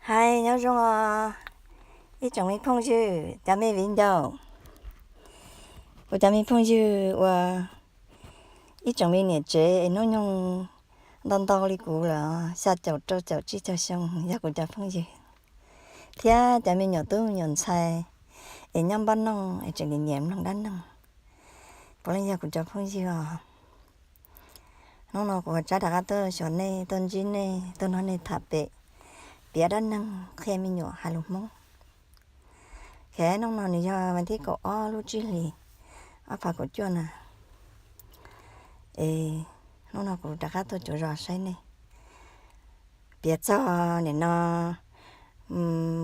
Hais nyob zoo os, ib tsoom me phooj ywg, cov me viv ncaus, kuv cov me phooj ywg uas ib tsoom me niam tsev es hnub nyoog ntau ntau li kuv lawm, xya caum rau caum tsib caug xyoo yog kuv cov phooj ywg, thiab cov me nyuam tub me nyuam ntxhais es nyob npab noog es tseem nyiam mloog dab neeg, puav leej yog kuv cov phooj ywg os. Hnub no kuv ua tsab rov qab tuaj xyuas nej, tuaj ntsib nej, tuaj nrog nej tham pem piav dab neeg qhia me nyuam hais lus Hmoob. Ces hnub no nws yog vas thib kaum ob lub tsib hlis ob phav kaum cuaj na. Es hnub no kuv rov qab tuaj cuav zos saib nej, piav txog nim no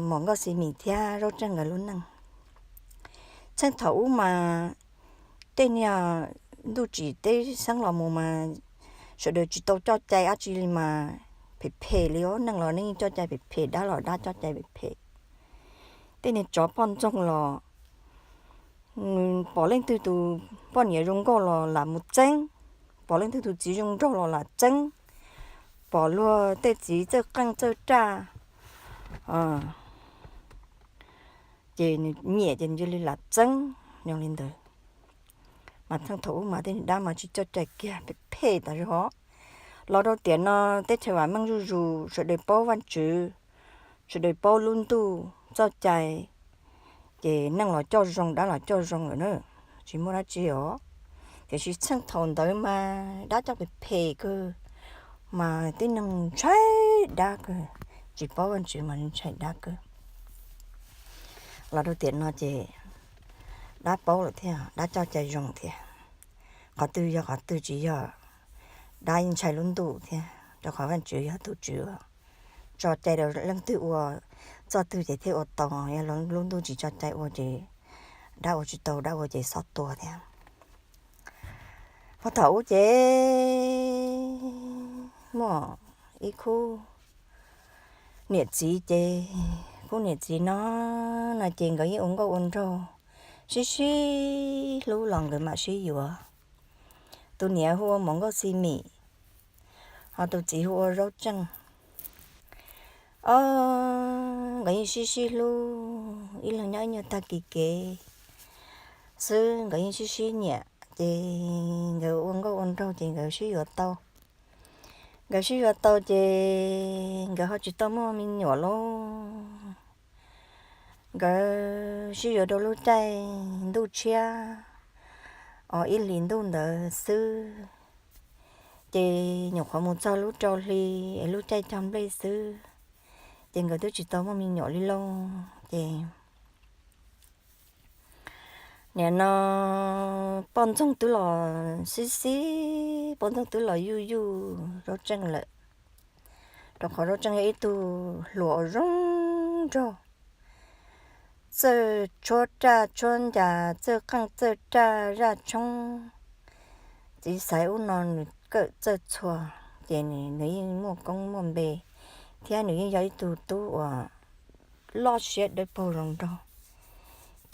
Muam Nkauj Xis Mim thiab Zaub Tseej nkawd lub neej. Txheej thaum ub mas tej niag ntuj tsim teb xeeb los mus mas sawv daws tsis tau coj cai dab tsi li mas phem phem li os, neeg los nej yeej coj cai phem phem, dab los dab coj cai phem phem. Tej niag tsov poj ntxoog los pom leej twg tus poj niam zoo nkauj los lam mus txeeb, pom leej twg tus txiv zoo nraug los lam txeeb, pom luag tej txiv txawj qeej txawj raj ces nws nyiam ces nws cia li lam txeeb zoo li ntawd. Mas txheej thaum ub mas tej niag dab mas tsis coj cai kiag, phem phem tas zog. Los rau tiam no teb chaws vam meej zuj zus, sawv daws paub Vajtswv, sawv daws paub lub ntuj txoj cai, ces neeg los coj zoo dab los coj zoo lawm na, tsis muaj dab tsi os. Tiam sis txheej thaum ntawd mas dab coj phem phem kawg, mas tib neeg ntshai dab kawg, tsis paub Vajtswv mas ntshai dab kawg. Los rau tiam no ces dab paub lawm thiab, dab coj cai zoo thiab. Qhov twg yog qhov twg tsis yog, dab yeej ntshai lub ntuj thiab, rau qhov Vajtswv yog tus tswv tso cai rau leej twg ua txoj twg ces thiaj ua tau, yog lub ntuj tsis tso cai ua ces dab ua tsis tau, dab ua ces xob tua thiab. Puag thaum ub ces muaj ib khub niam txiv ces, khub niam txiv no no ces nkawd yeej ua nkauj ua nraug sib sib hlub los nkawd mam sib yuav. Tus niam hu ua Muam Nkauj Xis Mim, ho tus txiv hu ua Zaub Tseej. Os, nkawd yeej sib sib hlub, ib leeg nyob ib nyuag tag kis kev xwb, nkawd yeej sib sib nyiam ces nkawd ua nkauj ua nraug ces nkawd sib yuav tau. Nkawd sib yuav tau ces nkawd ho tsis tau muaj me nyuam lauj. Nkawd sib yuav rau lub caij ntuj tshiab, os, ib hlis ntuj ntawd xwb, ces nyuam qhuav mus txog lub rau hli es lub caij cog nplej xwb, ces nkawd twb tsis tau muaj me nyuam li lauj. Ces nim no poj ntxoog twb los xib xib, poj ntxoog twb los yuj yuj Zaub Tseej lawm, rau qhov Zaub Tseej yog ib tug hluas zoo nraug, txawj tshuab raj tshuab ncas, txawj qeej txawj raj zaj tshoob, txiv xaiv ub no nws kawm txawj txhua, ces nws yeej muaj koob muaj npe, thiab nws yeej yog ib tug tub uas loj siab dawb paug zoo nraug.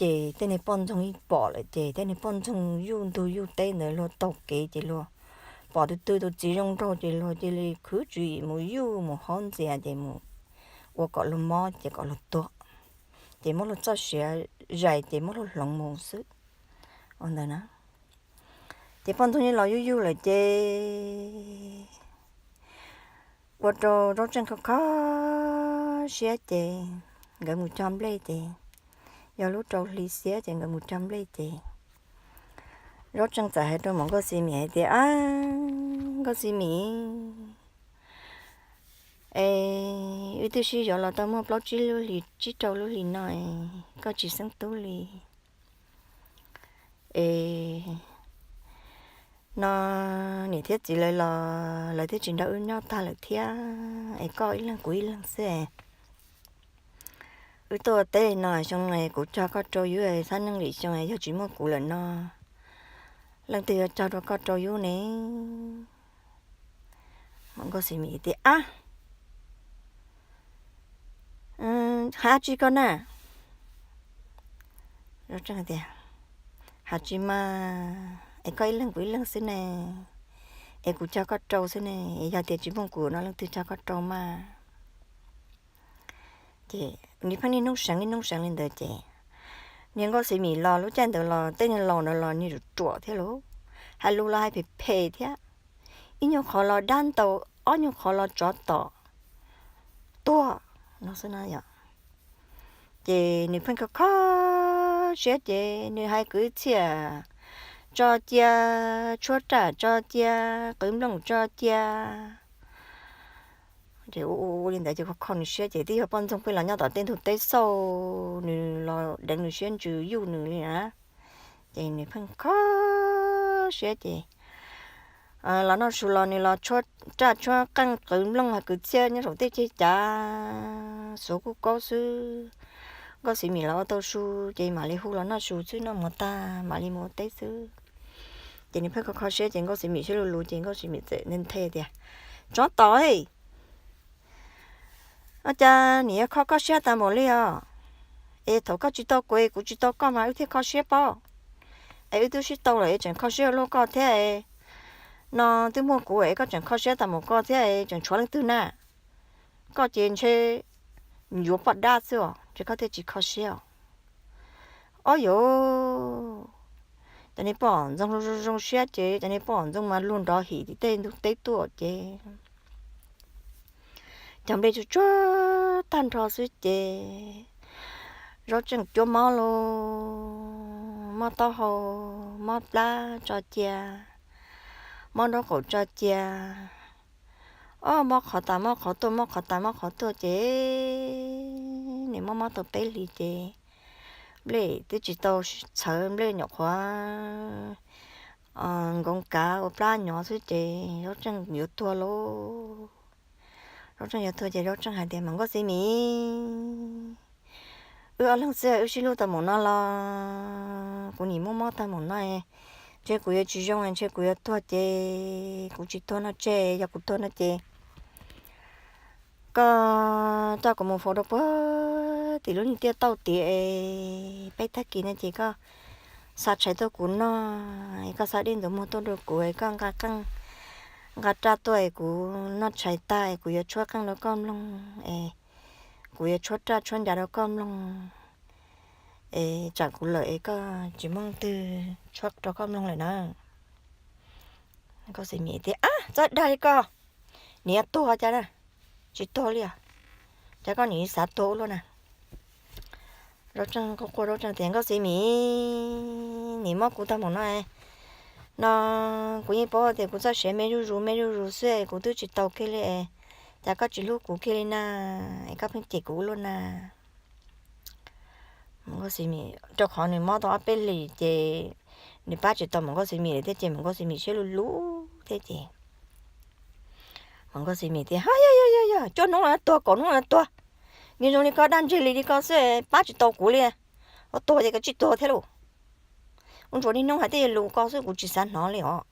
Ces tej niag poj ntxoog yeej pom lawm, ces tej niag poj ntxoog yuj ntug yuj teb ntawd luag taug kev ces luag pom tus twg tus txiv zoo nraug ces luag cia li khwv tswv yim mus yuj mus haub ntxias ces mus ua kom luag mob ces kom luag tuag, ces muab luag txoj sia zais ces muab luag hloov mus xwb. Ua ntawd na, ces poj ntxoog yeej los yuj yuj lawm ces ua rau Zaub Tseej kho kho siab ces nkawd mus cog nplej ces yog lub rau hli xiab ces nkawd mus cog nplej ces Zaub Tseej txawm hais rau Muam Nkauj Xis Mim hais tias, Ab, Nkauj Xis Mim, es wb twb sib yuav los tau muaj plaub tsib lub hlis, tsib rau lub hlis no, koj tsis xeeb tub li. Es no niam thiab txiv lawv los lawv twb tsis nrog wb nyob tag lawm thiab, es koj ib leeg kuv ib leeg xwb. Wb tuaj teb no xyoo no kuv cog koj rau yub, xab neej lim xyoo yog tsis muaj kuv lawm no, leej twg yuav cog rau koj rau yub ne? Muam Nkauj Xis Mim tias, Ab, hais dab tsi koj na? Zaub Tseej tias, Hais tsis mas, es koj ib leeg kuv ib leeg xwb ne, es kuv cog koj rau xwb ne, es yog tias tsis muaj kuv no leej twg cog koj rau mas? Ces nws pheej niaj hnub seev niaj hnub seev li ntawd ces niag Nkauj Xeeb Mim los lub caij ntawd los tej niag laus ntawd los niag ruam ruam thiab lauj, hais lus los hais phem phem thiab, ib nyuag qhov los dab ntaus, ob nyuag qhov los tsov tom, tuag no xwb na yom. Ces nws pheej kho kho siab ces nws hais kwv txhiaj tso cia, tshuab raj tso cia, qwv nplooj tso cia. Ces ua ua li ntawd ces kho kho nws siab ces twb yog poj ntxoog pheej los nyob tom tej ntug teb xauj nws los deev nws siab ntsws yuj nws li na. Ces nws pheej kho siab ces los noj su los nws los tshuab raj tshuab qeej qwv nplooj hais kwv txhiaj nyob saum tej ceg cav xuav kuj kaub xwb. Nkauj Xeeb Mim los ua tau su ces mam li hu los noj su xwb, noj mov tag mam li mus ua teb xwb. Ces nws pheej kho kho siab ces Nkauj Xeeb Mim siab lug lug ces Nkauj Xeeb Mim txawm nthe tias, Tsov tom, ua cas nim yuav kho koj siab tas npaum li os? Es thaum koj tsis tau kuv es kuv tsis tau koj mas wb thiaj kho siab pob. Es wb twb sib tau lawm es tseem kho siab ua luaj koj thiab es, no twb muaj kuv es koj tseem kho siab tas npaum koj thiab es tseem tshuav leej twg na? Koj ces ntshe yuav poj dab xwb os, ntshe koj thiaj tsis kho siab os. Ob yos, cov niag poj ntxoog zoo zoo siab ces cov niag poj ntxoog mas luag nrov him tim tej ntug teb tuaj ces cov nplej tsuag tsuag tag nrho xwb ces Zaub Tseej cuab mob lauj, mob taub hau, mob plab tso cia, mob nraub qaum tso cia. Ob, mob qhov tas mob qhov tuaj, mob qhov tas mob qhov tuaj ces nws mob mob tau peb hlis ces nplej twb tsis tau txhawv, nplej nyuam qhuav nkoov kav ua plab nyov xwb ces Zaub Tseej yuav tuag lauj. Zaub Tseej yuav tuag ces Zaub Tseej hais tias, Mas Nkauj Xeeb Mim, wb ob leeg xwb wb sib hlub tau mus no los kuv nim muaj mob tag mus no, ntshe kuv yuav tsis zoo, ntshe kuv yuav tuag ces kuv tsis tuag no tseg, yog kuv tuag no ces koj coj kuv mus faus rau puag tim lub niag tiaj tauj tiag, peb tag kis no ces koj xa tshais tuaj kuv noj, koj xa dej ntxuav muag tuaj rau kuv, koj nqa qeej nqa raj tuaj es kuv noj tshais tag es kuv yuav tshuab qeej rau koj mloog es kuv yuav tshuab raj tshuab ncav rau koj mloog es tsam kuv lawm es koj tsis muaj leej twg tshuab rau koj mloog lawm na. Nkauj Xeeb Mim tias, Ab, txhob dag li koj, nim yuav tuag cas na, tsis tuag li os, cas koj nim xav tuag ua luaj na? Zaub Tseej quaj quaj, Zaub Tseej tias, Nkauj Xeeb Mim, nim mob kuv tag mus no, no kuv yeej paub tias kuv txoj sia me zuj zus me zuj zus xwb, kuv twb tsis tau kiag li, cas koj tsis hlub kuv kiag li na, es koj pheej cem kuv ua luaj na? Rau qhov nws mob tau ob peb hlis ces nws pab tsis tau Mus Nkauj Xeeb Mim lawm thiab ces Mus Nkauj Xeeb Mim siab luv luv thiab ces Mus Nkauj Xeeb Mim tias, Yog yog yog, cuaj hnub los tuag, kaum hnub los tuag, nws zoo li koj dag ntseg li li koj xwb, pab tsis tau kuv li, ua tuag ces koj tsij tuag thiab lauj. Ua ntsuav niaj hnub hais tej lus ko xwb kuv tsis xav hnov li os.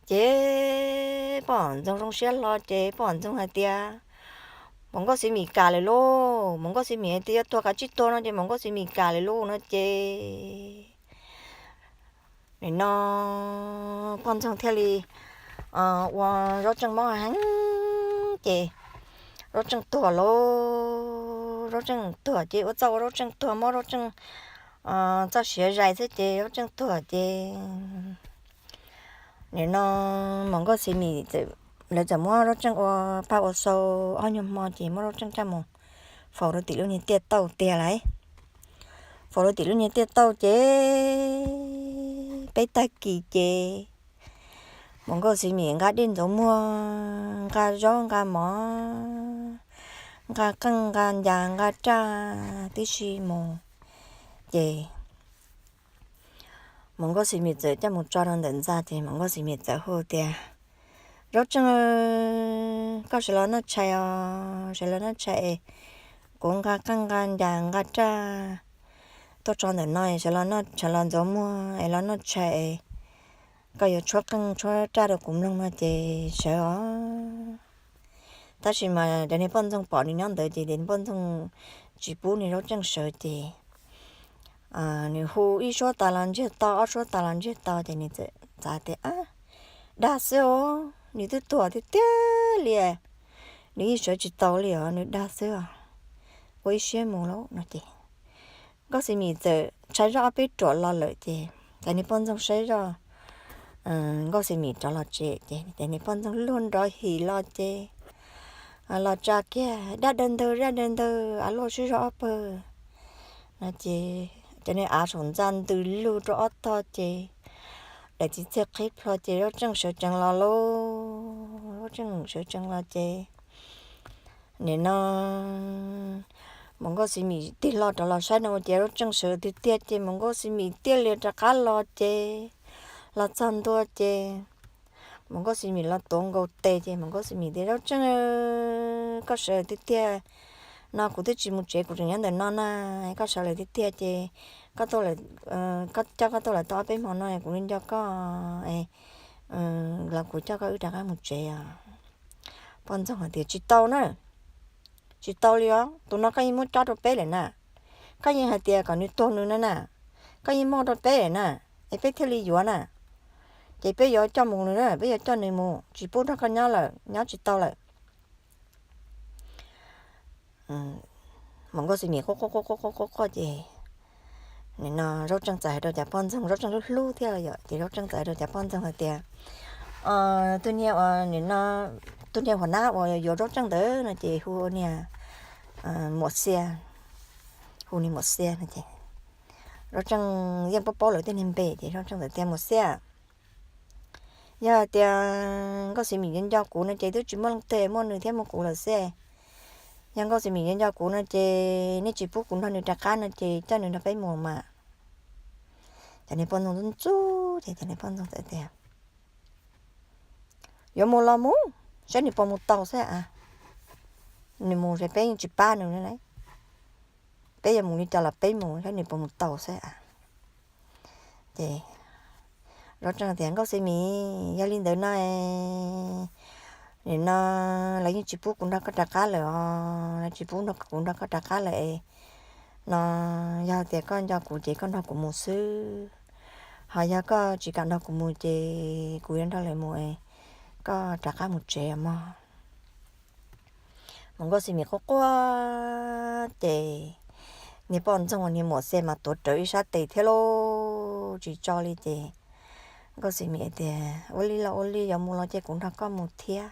Ces poj ntxoog zoo siab hlo ces poj ntxoog hais tias, Mus Nkauj Xeeb Mim kam lawm lauj, Mus Nkauj Xeeb Mim hais tias yuav tuag kav tsij tuag no ces Mus Nkauj Xeeb Mim kam lawm lauj no ces nim no poj ntxoog thiaj li ua Zaub Tseej mob heev ces Zaub Tseej tuag lauj. Zaub Tseej tuag ces ua txuj ua Zaub Tseej tuag, mob Zaub Tseej txoj sia zais xwb ces Zaub Tseej tuag ces nim no Mus Nkauj Xeeb Mim, lawv txawm muab Zaub Tseej ua paj ua sau ob nyuag hmo ces muab Zaub Tseej coj mus faus rau tim lub niag tiaj tauj tiag lauj. Faus rau tim lub niag tiaj tauj ces peb tag kis ces Mus Nkauj Xeeb Mim nqa dej ntxuav muag, nqa zaub nqa mov, nqa qeej nqa ncas nqa raj tib si mus ces Mus Nkauj Xeeb Mim txawm coj mus tso rau ntawm ntxa ces Mus Nkauj Xeeb Mim txawm hu tias, Zaub Tseej, koj sawv los noj tshais os, sawv los noj tshais es kuv nqa qeej nqa ncas nqa raj tuaj tso ntawm no es sawv los ntxuav muag es los noj tshais es koj yuav tshuab qeej tshuab raj rau kuv mloog no ces sawv os. Tab sis mas cov niag poj ntxoog pom nws nyob ntawd ces cov niag poj ntxoog tsis pub nws Zaub Tseej sawv ces nws hu ib suab tas los ntsiag to, ob suab tas los ntsiag to ces nws txawm xav tias, Ab, dag xwb os, nws twb tuag tiag tiag li, nws yeej sawv tsis tau li os, nws dag xwb os. ua ib siab mus lauj no ces Nkauj Xis Mim txawm tshaib zoj ob peb ruam los lawm ces cov niag poj ntxoog saib zoj Nkauj Xis Mim rov los tsev ces cov niag poj ntxoog luag nrov him los ces los tsa kiag dab daw ntawg dab daw ntawg av luaj sib zog ob pawg no ces cov niag av saum ntxa ntws lug rau ob tog ces daim txiv txiag qhib plho ces Zaub Tseej sawv tsees los lauj. Zaub Tseej sawv tsees los ces nim no Mus Nkauj Xis Mim tig hlo rov los saib no ua ces Zaub Tseej sawv tiag tiag ces Mus Nkauj Xis Mim thiaj li rov qab los ces los txog ntua ces Mus Nkauj Xis Mim los tuav nkaus tes ces Mus Nkauj Xis Mim tias, Zaub Tseej, koj sawv tiag tiag no kuv twb tsis mus tsev, kuv tseem nyob ntawm no na. Koj sawv lawm tiag tiag ces koj tuaj lawm, koj coj koj tuaj lawm tau ob peb hmo no kuv li nco koj los kuv coj koj wb rov qab mus tsev os. Poj ntxoog hais tias, Tsis tau na, tsis tau li os, tus no koj yeej muab cob rau peb lawm na. Koj yeej hais tias kom nws tuag nws na na, koj yeej muab rau peb lawm na, es peb thiaj li yuav na. Ces peb yuav coj mus nws na, peb yuav coj nws mus, tsis pub nrog koj nyob lawm, nyob tsis tau lawm. Mus Nkauj Xis Mim quaj quaj quaj quaj quaj quaj ces nim no Zaub Tseej txawm hais rau cov poj ntxoog, Zaub Tseej hlub hlub thiab yom, ces Zaub Tseej txawm hais rau cov poj ntxoog hais tias, tus niag uas nim no, tus niag huas nab uas yuav Zaub Tseej ntawd no ces hu niag Muam Xia, hu niag Muam Xia no ces Zaub Tseej yeej paub paub lawv tej niag npe ces Zaub Tseej txawm tias, Muam Xia, yog hais tias Nkauj Xis Mim nco nco kuv no ces twb tsis muaj leej twg muaj nws thiab muaj kuv lawm xwb. Yog Nkauj Xis Mim nco nco kuv no ces nej tsis pub kuv nrog nws rov qab no ces coj nws nrog peb mus mas. Cov niag poj ntxoog ntxub ntxub ces cov niag poj ntxoog txawm tias, Yuav mus los mus, saib nws puas mus tau xwb a. Nws mus ces peb yeej tsis pab nws li, peb yuav mus li cas los peb mus saib nws puas mus tau xwb a. Ces Zaub Tseej tias, Nkauj Xis Mim, yog li ntawd no nim no lawv yeej tsis pub kuv nrog koj rov qab lawm os, lawv tsis pub nrog kuv nrog koj rov qab lawm no, yog tias koj nco kuv ces koj nrog kuv mus xwb, ho yog koj tsis kam nrog kuv mus ces kuv yuav nrog lawv mus, koj rov qab mus tsev mog. Mus Nkauj Xis Mim quaj quaj ces niag poj ntxoog niag Muam Xia mas tuav rawv ib sab tes thiab lauj, tsis tso li ces Nkauj Xis Mim tias, Ua li los ua li, yuav mus los ces kuv nrog koj mus thiab.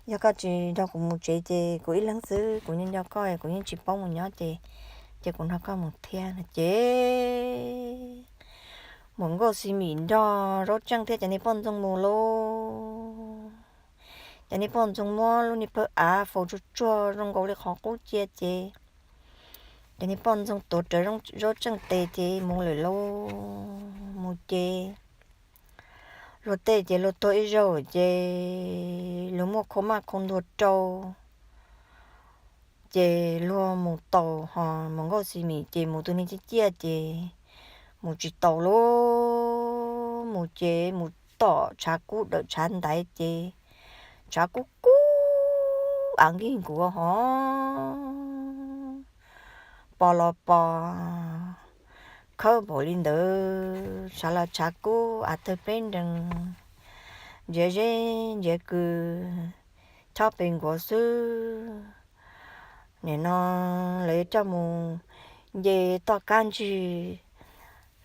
Yog koj tsis nrog kuv mus tsev ces kuv ib leeg xwb, kuv nyob nco koj kuv yeej tsis paub mus nyob ces, ces kuv nrog koj mus thiab no ces Mus Nkauj Xis Mim nrog Zaub Tseej thiab cov niag poj ntxoog mus lauj. Cov niag poj ntxoog muab lub niag pawg av faus tsuag tsuag zoo nkaus li qhov qub cia ces cov niag poj ntxoog tuav rawv Zaub Tseej tes ces mus lawm lauj. Mus ces luag tej ces luag tuag ib zaug ces luag muaj khau maj khau ntuag rau ces luag mus taus, ho Mus Nkauj Xis Mim ces mus tus niag ciaj ciaj ces mus tsis taus lauj. Mus ces mus tom tshav kub dawm tshav ntaiv ces tshav kub kub av nkig nkuav ho pos los pos khawb npaum li ntawd, tshav los tshav kub av tawg peb nrees, ntsiav zeb ntsiav kws chob pes nkuav xwb. Nim no lawv yuav coj mus nce toj kab ntsig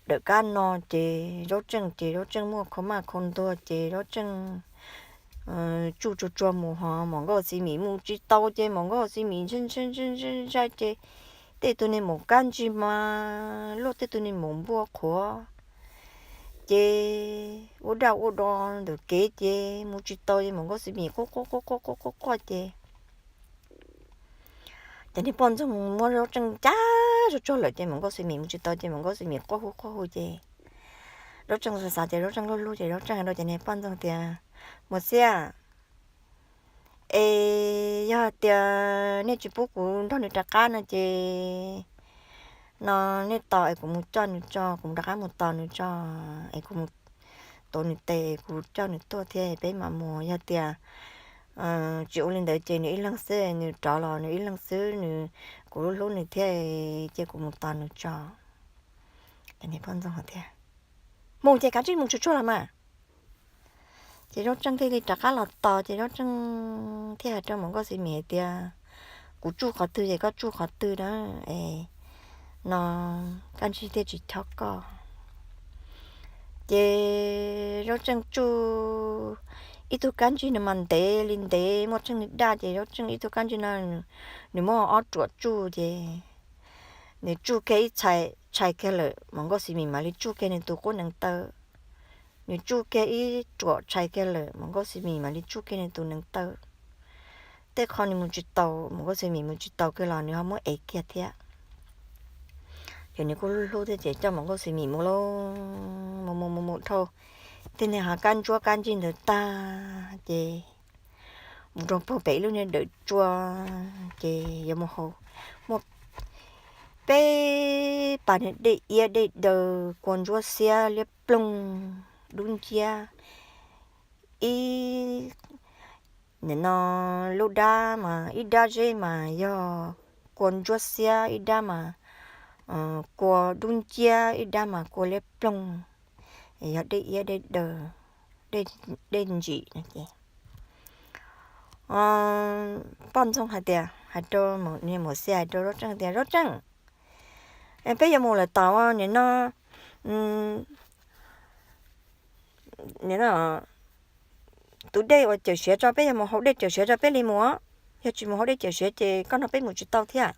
dawm kab no ces Zaub Tseej ces Zaub Tseej muaj khau maj khau ntuag ces Zaub Tseej tsuj tsuag tsuag mus ho Mus Nkauj Xis Mim mus tsis tau ces Mus Nkauj Xis Mim ntshai ntshai ntshai ntshai ces tej tug niag maum kab ntsig mas luaj tej tug niag maum npua qhuav ces ua daj ua do ntawm kev ces mus tsis tau ces Mus Nkauj Xis Mim quaj quaj quaj quaj quaj quaj ces cov niag poj ntxoog muab Zaub Tseej cab tsuag tsuag lawm ces Mus Nkauj Xis Mim mus tsis tau ces Mus Nkauj Xis Mim quaj hu quaj hu ces Zaub Tseej xav xav ces Zaub Tseej hlub hlub ces Zaub Tseej hais rau cov niag poj ntxoog tias, Muam Xia, es yog tias nej tsis pub kuv nrog nws rov qab no ces no nej tos es kuv mus coj nws tso, kuv rov qab mus tos nws tso, es kuv mus tuav nws tes kuv coj nws tuaj thiab peb mam mus. Yog tias tsis ua li ntawd ces nws ib leeg xwb, nws rov los nws ib leeg xwb, nws, kuv hlub hlub nws thiab, ces kuv mus tos nws tso. Cov niag poj ntxoog hais tias, Mus ces kav tsij mus tsuag tsuag los mas. Ces Zaub Tseej thiaj li rov qab los tos ces Zaub Tseej thiaj hais rau Mus Nkauj Xis Mim hais tias, kuv tsuj qhov twg ces koj tsuj qhov twg na, es no kab ntsig thiaj tsis chob koj. Ces Zaub Tseej tsuj ib tug kab ntsig no mas ntev li ntev, muaj tsheej li daj, ces Zaub Tseej ib tug kab ntsig no nws muab ob ruam tsuj ces nws tsuj kiag ib tshais kiag lawm, Mus Nkauj Xi Mis mam li tsuj kiag nws tus qub neev taw. Nws tsuj kiag ib ruam tshais kiag lawm, Mus Nkauj Xi Mis mam li tsuj kiag nws tus neev taw. Tej qho nws mus tsis tau, Mus Nkauj Xi Mis mus tsis tau kiag los nws ho muab ev kiag thiab. Ces nws kuj hlub hlub thiab ces coj Mus Nkauj Xi Mis mus lauj, mus mus mus mus dhau tej niag hav kab ntsuab kab ntsig ntawd tag ces mus rau puag pem ib lub niag dawm tsua, ces yuav mus haus, muaj peb pas niag dej iab dej daw, kua ntsuab xiab liab ploog dub nciab. Ib, nim no lub dab mas ib dab zeb mas yog kua ntsuab xiab, ib dab mas kua dub nciab, ib dab mas kua liab ploog, yog dej iab dej daw, dej ntsim no ces poj ntxoog hais tias, hais rau, niag Muam Xia hais rau Zaub Tseej tias, Zaub Tseej, peb yuav mus lawm tod, nim no nim no tus dej uas cawm siav tso, peb yuav mus haus dej cawm siav tso peb li mus. Yog tsis mus haus dej cawm siav ces koj nrog peb mus tsis tau thiab,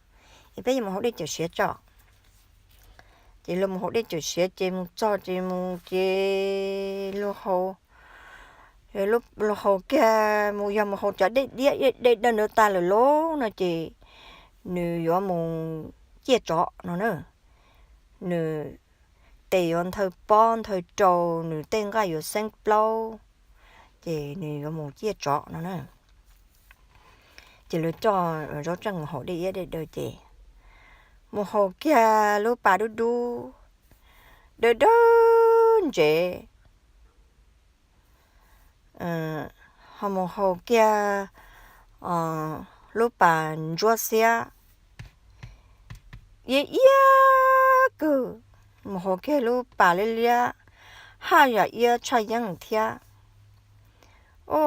es peb yuav mus haus dej cawm siav tso. Ces luag mus haus dej cawm siav ces mus txog ces mus ces luag haus, luag haus kiag mus, yog mus haus cov dej diab dej daw ntawd tas lawm lauj no ces nws yuav mus ciaj tsov no na. Nws tes yuav nthaw pob nthaw rau, nws tej nqaij yuav xeeb plaub, ces nws yuav mus ciaj tsov no na. Ces lawv coj Zaub Tseej mus haus dej iab dej daw ces mus haus kiag lub pas dub dub dawb dawb ntsev, ho mus haus kiag lub pas ntsuab xiab iab iab kawg, mus haus kiag lub pas liab liab haj yam iab tshaj yeeb thiab. Ub,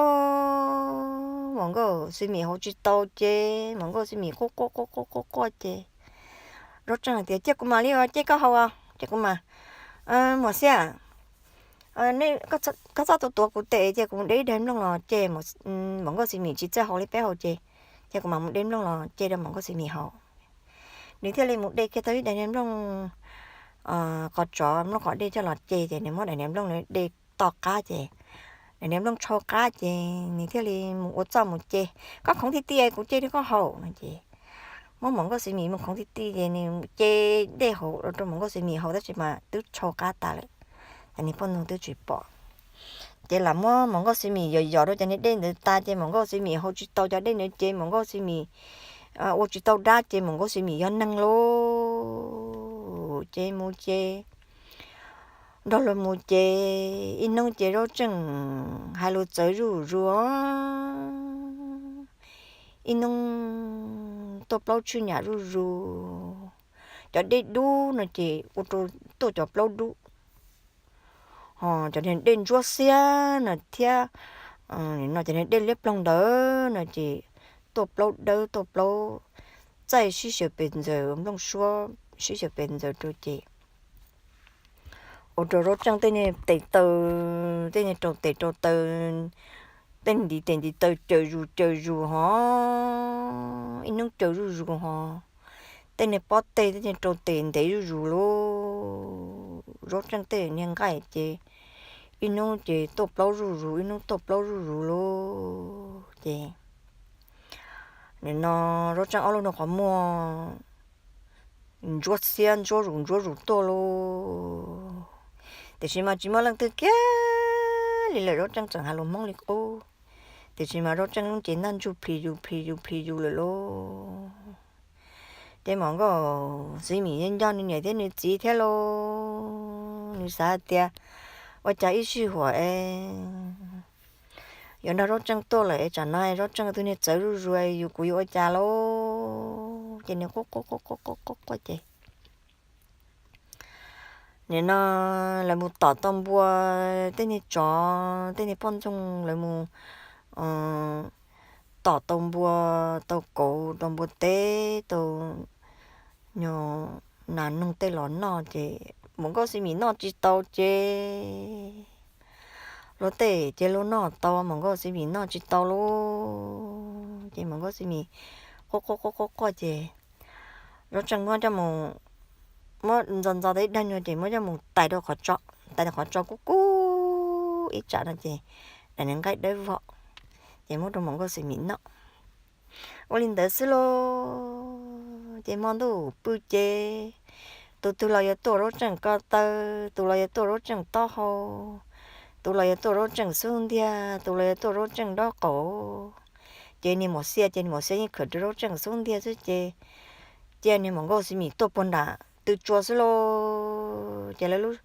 Mus Nkauj Xi Mis haus tsis tau ces Mus Nkauj Xi Mis quaj quaj quaj quaj quaj quaj ces Zaub Tseej hais tias, Cia kuv mam li ua ces koj haus, cia kuv mam. Muam Xia, koj txhob tuav kuv tes, cia kuv mus de ib daim nplooj los ces Mus Nkauj Xi Mis tsis txawj haus li peb haus ces, cia kuv mam mus de nplooj los ces rau Mus Nkauj Xi Mis haus. Nws thiaj li mus de kiag tau ib daim niag nplooj qos tsov, nplooj qos dej coj los ces, ces nws muab daim niag nplooj de to qab ces daim niag nplooj tshau qab ces nws thiaj li mus ua txuj mus ces, Koj khoov ti ti kuv ces rau koj haus no ces muab Mus Nkauj Xi Mis mus khoov ti ti ces nws ces dej haus rau Mus Nkauj Xi Mis haus tab sis mas twb tshau qab tas lawm, ces niag poj ntxoog twb tsis pom. Ces lam muab Mus Nkauj Xi Mis yos yos rau cov niag dej ntawd tas ces Mus Nkauj Xi Mis haus tsis tau cov dej ntawd ces Mus Nkauj Xi Mis ua tsis tau dab ces Mus Nkauj Xi Mis yog neeg lauj. Ces mus ces nrog luag mus ces ib hnub ces Zaub Tseej hais lus txawv zuj zus, ib hnub tuaj plaub tshwj nyam zuj zus. Cov dej dub no ces ua rau tuaj cov plaub dub, ho cov niag dej ntsuab xiab no thiab, no cov niag dej liab ploog ntawd no ces tuaj plaub dawb tuaj plaub txaij sib xyaw pes ntxaws, nplooj suab sib xyaw pes ntxaws rau ces ua rau Zaub Tseej tej niag tes taw, tej niag rau tes rau taw, tej ntiv tes ntiv taw caws zus caws zus ho, ib hnub caws zuj zus ho, tej niag pob teg tej niag rau tes ntev zuj zus lauj. Zaub Tseej tej niag nqaij ces ib hnub ces tuaj plaub zuj zus, ib hnub tuaj plaub zuj zus lauj. Ces nim no Zaub Tseej ob lub nroog qhov muag ntsuab xiab ntsuab zus ntsuab zus tuaj lauj. Tiam sis mas tsis muaj leej twg kiag li lawm, Zaub Tseej tseem hais lus Hmoob li qub. Tiam sis mas Zaub Tseej lub cev ntaj ntsug plhis zus plhis zus plhis zus lawm lauj. Ces Mus Nkauj Xi Mis yeej nco nws niam thiab nws txiv thiab lauj. Nws xav hais tias ua cas ib sij huam es yuav nrog Zaub Tseej tuaj lawm es tsam no Zaub Tseej tus niag txawv zuj zus yus kuv yuav ua cas lauj. Ces nws quaj quaj quaj quaj quaj quaj ces nim no lawv mus tom tau npua, tej niag tsov tej niag poj ntxoog lawv mus tom tau npua, tau kauv, tau npua teb, tau nyuag nas noog tej los noj ces Muam Nkauj Xi Mim noj tsis tau ces luag tej ces luag noj tau, Muam Nkauj Xi Mim noj tsis tau lauj. Ces Muam Nkauj Xi Mim quaj quaj quaj quaj quaj ces Zaub Tseej muab coj mus, muab ntxo ntxo tau ib daig nyuag ces muab coj mus tais rau qhov tso, tais rau qhov tso kub kub ib tsam no ces daim niag nqaij dawb vog ces muab rau Muam Nkauj Xi Mim noj. Ua li ntawd xwb lauj, ces hmo ntuj pw ces tus twg los yuav tuaj Zaub Tseej ko taw, tus los yuav tuaj Zaub Tseej taub hau, tus los yuav tuaj Zaub Tseej xub ntiag, tus los yuav tuaj Zaub Tseej nraub qaum. Ces niag Muam Xia, ces niag Muam Xia yeej khawm rau Zaub Tseej xub ntiag xwb ces cia niag Muam Nkauj Xi Mim tuaj puag nram tw tsua xwb lauj. Ces lawv lub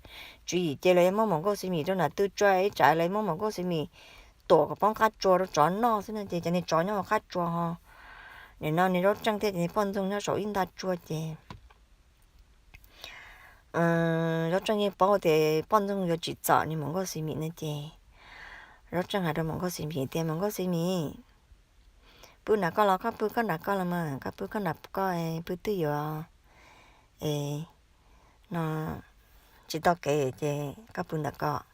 tswv yim ces lawv yuav muab Muam Nkauj Xi Mim rau nram tw tsua ib tsam lawv muab Muam Nkauj Xi Mim tuam kom poob qab tsua rau tsov noj xwb no ces cov niag tsov nyob hauv qab tsua ho. Nim no niag Zaub Tseej thiab cov niag poj ntxoog nyob saum ib nta tsua ces Zaub Tseej yeej paub tias poj ntxoog yuav tsim txom niag Muam Nkauj Xi Mim no ces Zaub Tseej hais rau Muam Nkauj Xi Mim tias, Muam Nkauj Xi Mim, pw nram koj los koj pw koj nram koj los mas, koj pw koj nram koj, pw twj ywm es no tsis tau kev ces koj pw ntawm koj.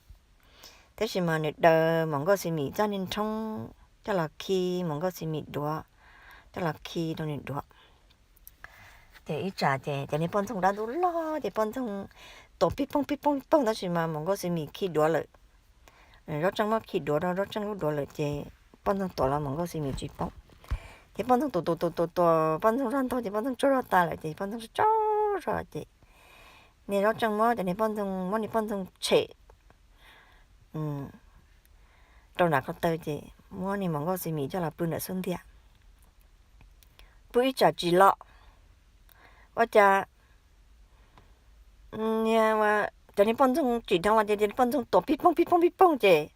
Tab sis mas nws daws Muam Nkauj Xi Mim txoj niag nrhoob coj los khi Muam Nkauj Xi Mim duav, coj los khi rau nws duav. Ces ib tsam ces cov niag poj ntxoog dab ntub loj ces poj ntxoog tuam pij poog pij poog pij poog tab sis mas Muam Nkauj Xi Mim khi duav lawm. Zaub Tseej muab khi duav rau Zaub Tseej lub duav lawm ces poj ntxoog tuam los Muam Nkauj Xi Mim tsis poob. Ces poj ntxoog tuam tuam tuam tuam tuam poj ntxoog zog ntau ces poj ntxoog tsaug zog tas lawm ces poj ntxoog tsaug zog ces niag Zaub Tseej muab cov niag poj ntxoog, muab niag poj ntxoog tshem rau nram ko taw ces muab niag Muam Nkauj Xi Mim coj los pw nram xub ntiag. Pw ib tsam tsis los, ua cas cov niag poj ntxoog tsim dheev los ces cov niag poj ntxoog tuam pij poog pij poog pij poog ces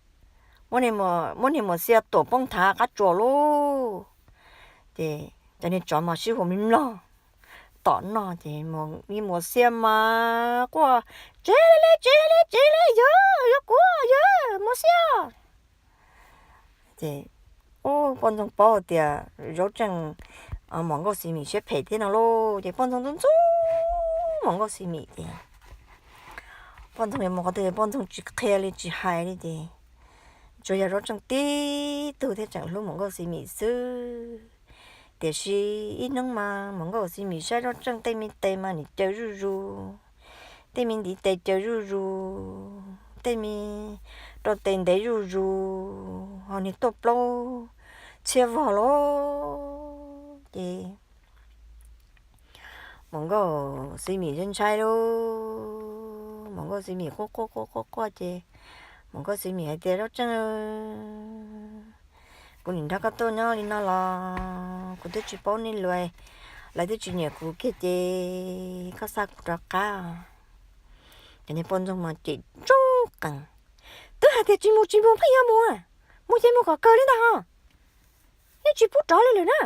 muab niag Muam Xia tuam poob nthav qab tsua lauj. Ces cov niag tsov mas sib hu mlig mlog tom noj ces niag Muam Xia mas quaj, Tsev li, tsev li, tsev li, yog, yog kuv, yog Muam Xia. Ces poj ntxoog paub tias Zaub Tseej, Muam Nkauj Xi Mim siab phem thiab no lauj, ces poj ntxoog ntxub ntxub Muam Nkauj Xi Mim ces poj ntxoog yuav mus qhov twg poj ntxoog tsis qhia li tsis hais li ces tsuas yog Zaub Tseej tib tug thiaj tseem hlub Muam Nkauj Xi Mim xwb. Tiam sis ib hnub mas Muam Nkauj Xi Mim saib Zaub Tseej tej me tes mas nws caws zuj zus, tej me ntiv tes caws zuj zus, tej me rau tes ntev zuj zus, ho niag tuaj plaub txhiab vog lauj. Ces Muam Nkauj Xi Mim ntshai ntshai lauj, Muam Nkauj Xi Mim quaj quaj quaj quaj quaj ces Muam Nkauj Xi Mim hais tias, Zaub Tseej, kuv nim nrog koj tuaj nyob li no los kuv twb tsis paub nej lawm, lawv twb tsis nyiam kuv kiag ces koj xa kuv rov qab. Cov niag poj ntxoog mas cem ntsuj qees, Twb hais tias tsis mus tsis mus pheej yuav mus, mus ces mus kom kawg li ntag ho, yeej tsis pub rov li lawm na.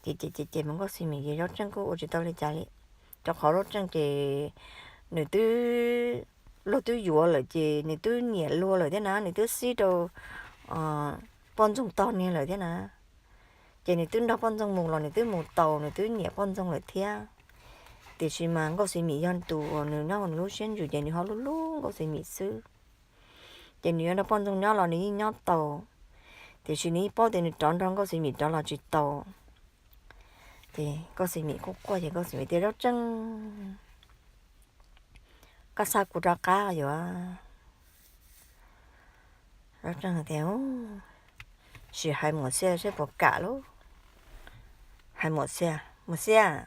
Ces Muam Nkauj Xi Mim ces Zaub Tseej kuj ua tsis tau li cas li, rau qhov Zaub Tseej ces nws twb luag twb yuav lawm ces nws twb nyiam luag lawm thiab na, nws twb xib rau poj ntxoog tog niag lawm thiab na. Ces nws twb nrog poj ntxoog mus los nws twb mus tau, nws twb nyiam poj ntxoog lawm thiab. Tiam sis mas Nkauj Xi Mim yog tus uas nws nyob hauv nws lub siab ntsws ces nws ho hlub hlub Nkauj Xi Mim xwb. Ces nws yuav nrog poj ntxoog nyob los nws yeej nyob tau, tiam sis nws yeej paub tias nws rov nrog Nkauj Xi Mim rov los tsis tau. Ces Nkauj Xi Mim quaj quaj ces Nkauj Xi Mim tias, Zaub Tseej, koj xa kuv rov qab yuav. Zaub Tseej tias, Sim hais Muam Xia saib puas kam lauj. Hais Muam Xia, Muam Xia,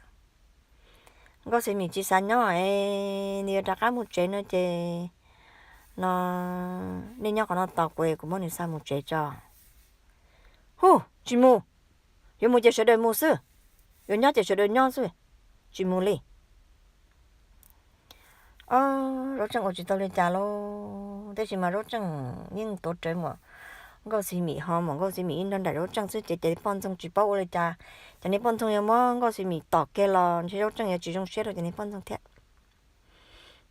Nkauj Xi Mim tsis xav nyob es nws yuav rov qab mus tsev no ces no nej nyob qhov no tos kuv es kuv muab nws xa mus tsev tso. Hu, tsis mus. Yuav mus ces sawv daws mus xwb, yuav nyob ces sawv daws nyob xwb, tsis mus li. Zaub Tseej ua tsis tau li cas lauj, tab sis mas Zaub Tseej yeej tuav rawv Muam Nkauj Xi Mim ho Muam Nkauj Xi Mim yeej nrog nraim Zaub Tseej xwb ces cov poj ntxoog tsis paub ua li cas. Cov niag poj ntxoog yuav muab Nkauj Xi Mim tom kiag los ntshe Zaub Tseej yuav tsis zoo siab rau cov niag poj ntxoog thiab.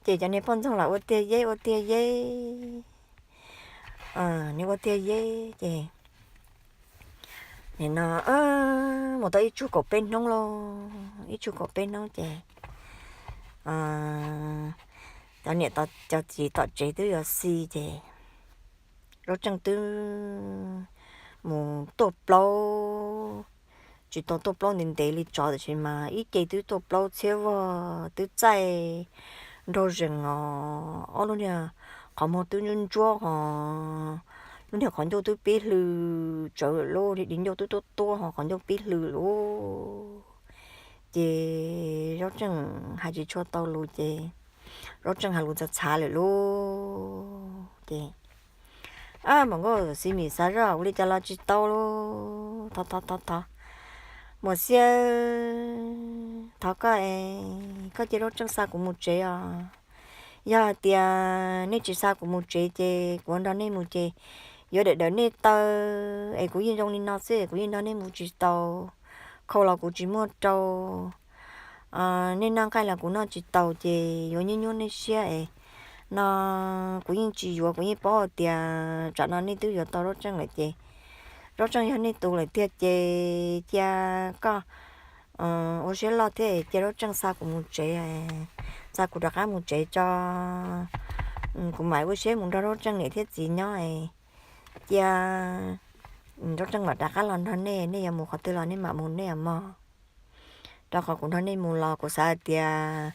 Ces cov niag poj ntxoog los ua tiag yeb ua tiag yeb, nws ua tiag yeb ces Nim no mus tau ib tsug kaum peb hnub lauj, ib tsug kaum peb hnub ces cov niam cov txiv tom tsev twb yuav xi ces Zaub Tseej twb mus tuaj plaub, tsis tau tuaj plaub ntev ntev li tsov tiam sis mas ib ce twb tuaj plaub txhiab vog twb txaij nraug zees os, ob lub niag qhov muag twb ntsuab ntsuab hos, lub niag qhov ncauj twb pib hlw tsawv lawm lauj, di ncauj twb tuab tuab hos qhov ncauj pib hlw lawm lauj. Ces Zaub Tseej hais tsis tshua tau lus ces Zaub Tseej hais lus txhav txhav lawm lauj. Ces Maum Nkauj Xi Mim xav zoj ua li cas los tsis tau lauj, thov thov thov thov, Muam Xia, thov koj es koj cia Zaub Tseej xa kuv mus tsev os. Yog hais tias nej tsis xa kuv mus tsev ces kuv nrog nej mus ces yuav dawm dawm nej taw es kuv yeej zoo li no xwb, kuv yeej nrog nej mus tsis tau, khau los kuv tsis muaj rau, nej noj nqaij los kuv noj tsis taus ces yuav nyuaj nyuaj nej siab es no kuv yeej tsis yuav, kuv yeej paub hais tias tsam no nej twb yuav tau Zaub Tseej lawm ces Zaub Tseej yog nej tus lawm tiag ces cia koj ua siab loj thiab cia Zaub Tseej xa kuv mus tsev, xa kuv rov qab mus tsev tso. Kuv mam ua siab mus nrog Zaub Tseej niam thiab txiv nyob, cia Zaub Tseej mam rov qab los nrog nej, nej yuav mus qhov twg los nej mam mus nej mog. Rau qhov kuv nrog nej mus los kuv xav hais tias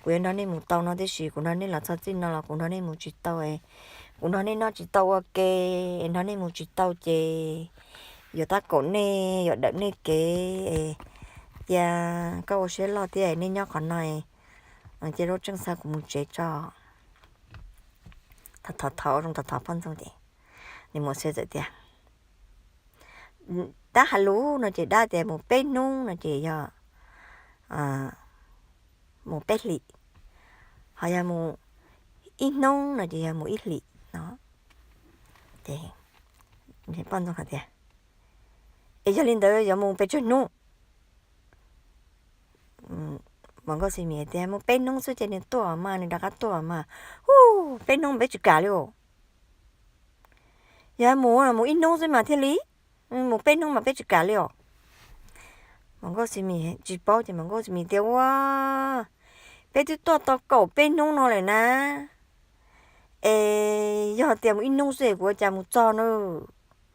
kuv yuav nrog nej mus tau no tiam sis kuv nrog nej los txog txij no los kuv nrog nej mus tsis tau, kuv nrog nej noj tsis tau ua ke, nrog nej mus tsis tau ces yuav tab kaum nej, yuav dawm nej kev. Cia koj ua siab loj thiab nej nyob qhov no, cia Zaub Tseej xa kuv mus tsev tso. Thov thov zoo thov thov poj ntxoog ces nws mus xwb txawm tias, dab has lus no ces dab tias mus peb hnub no ces yog mus peb hlis, ho yog mus ib hnub no ces yog mus ib hlis no. Ces poj ntxoog hais tias, es yog li ntawd yuav mus pes tsawg hnub? Maum Nkauj Xi Mim tias mus peb hnub xwb ces nws tuaj mas, nws rov qab tuaj mas. Hu, peb hnub peb tsis kam li os. Yog mus mus ib hnub xwb mas thiaj li, mus peb hnub mas peb tsis kam li os. Maum Nkauj Xi Mim tsis paub ces Maum Nkauj Xi Mim tias, ua, peb twb tuaj tau kaum peb hnub no lawm na, es yog tias mus ib hnub xwb es kuv ua cas mus txog na,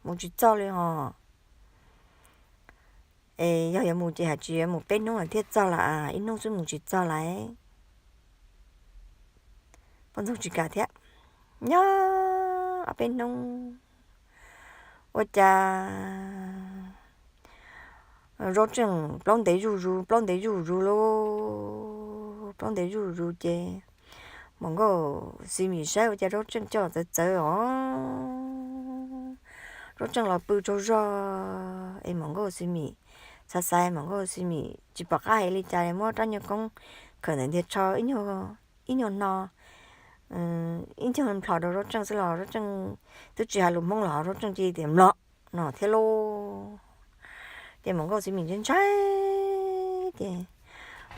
mus tsis txog li hos. Es yog yuav mus ces hais tsis yuav mus peb hnub lawm thiaj txog lawm, ib hnub xwb mus tsis txog lawm. Poj ntxoog tsis kam thiab. Nyob ob peb hnub ua cas Zaub Tseej plaub ntev zuj zus, plaub ntev zuj zus lauj, plaub ntev zuj zus ces Maum Nkauj Xi Mim saib ua cas Zaub Tseej coj txawv txawv os. Zaub Tseej los pw tsaug zog es Maum Nkauj Xi Mim xav xav, Maum Nkauj Xi Mim tsis pom qab hais li cas, muab rab nyuag koob khawm ntawm ntiag tsho ib nyuag hno, ib nyuag nplhos rau Zaub Tseej xwb los Zaub Tseej twb tsis hais lus Hmoob los Zaub Tseej cia li tias mlom no thiab lauj. Ces Maum Nkauj Xi Mim ntshai ntshai ces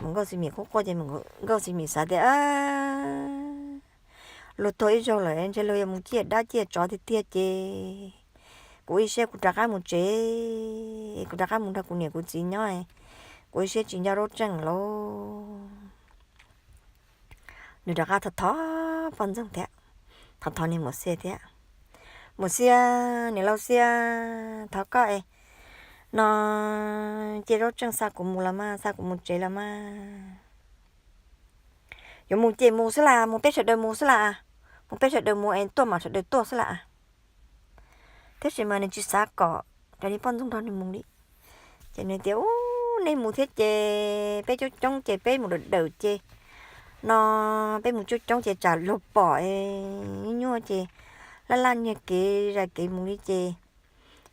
Maum Nkauj Xi Mim quaj quaj ces Maum Nkauj Xi Mim xav tias luag tuag ib zaug lawm ntshe luag yuav mus ciaj dab ciaj tsov tiag tiag ces kuv ib siab kuv rov qab mus tsev, kuv rov qab mus nrog kuv niam kuv txiv nyob, kuv ib siab tsis nco Zaub Tseej lauj. Nws rov qab thov thov poj ntxoog thiab, thov thov niag Muam Xia thiab. Muam Xia, niam laus Xia, thov koj es no cia Zaub Tseej xa kuv mus los mas, xa kuv mus tsev los mas. Yuav mus ces mus xwb las, mus peb sawv daws mus xwb las, mus peb sawv daws mus es tuaj mas sawv daws tuaj xwb las. Tab sis mas nws tsis xav kom raws li poj ntxoog nrog nws mus li. Ces nws tias, u, nej mus thiab ces peb coob coob ces peb mus dawm dawm ces no, peb mus coob coob ces tsam luag pom nyuaj nyuaj ces laj laj niag kev zais kev mus li ces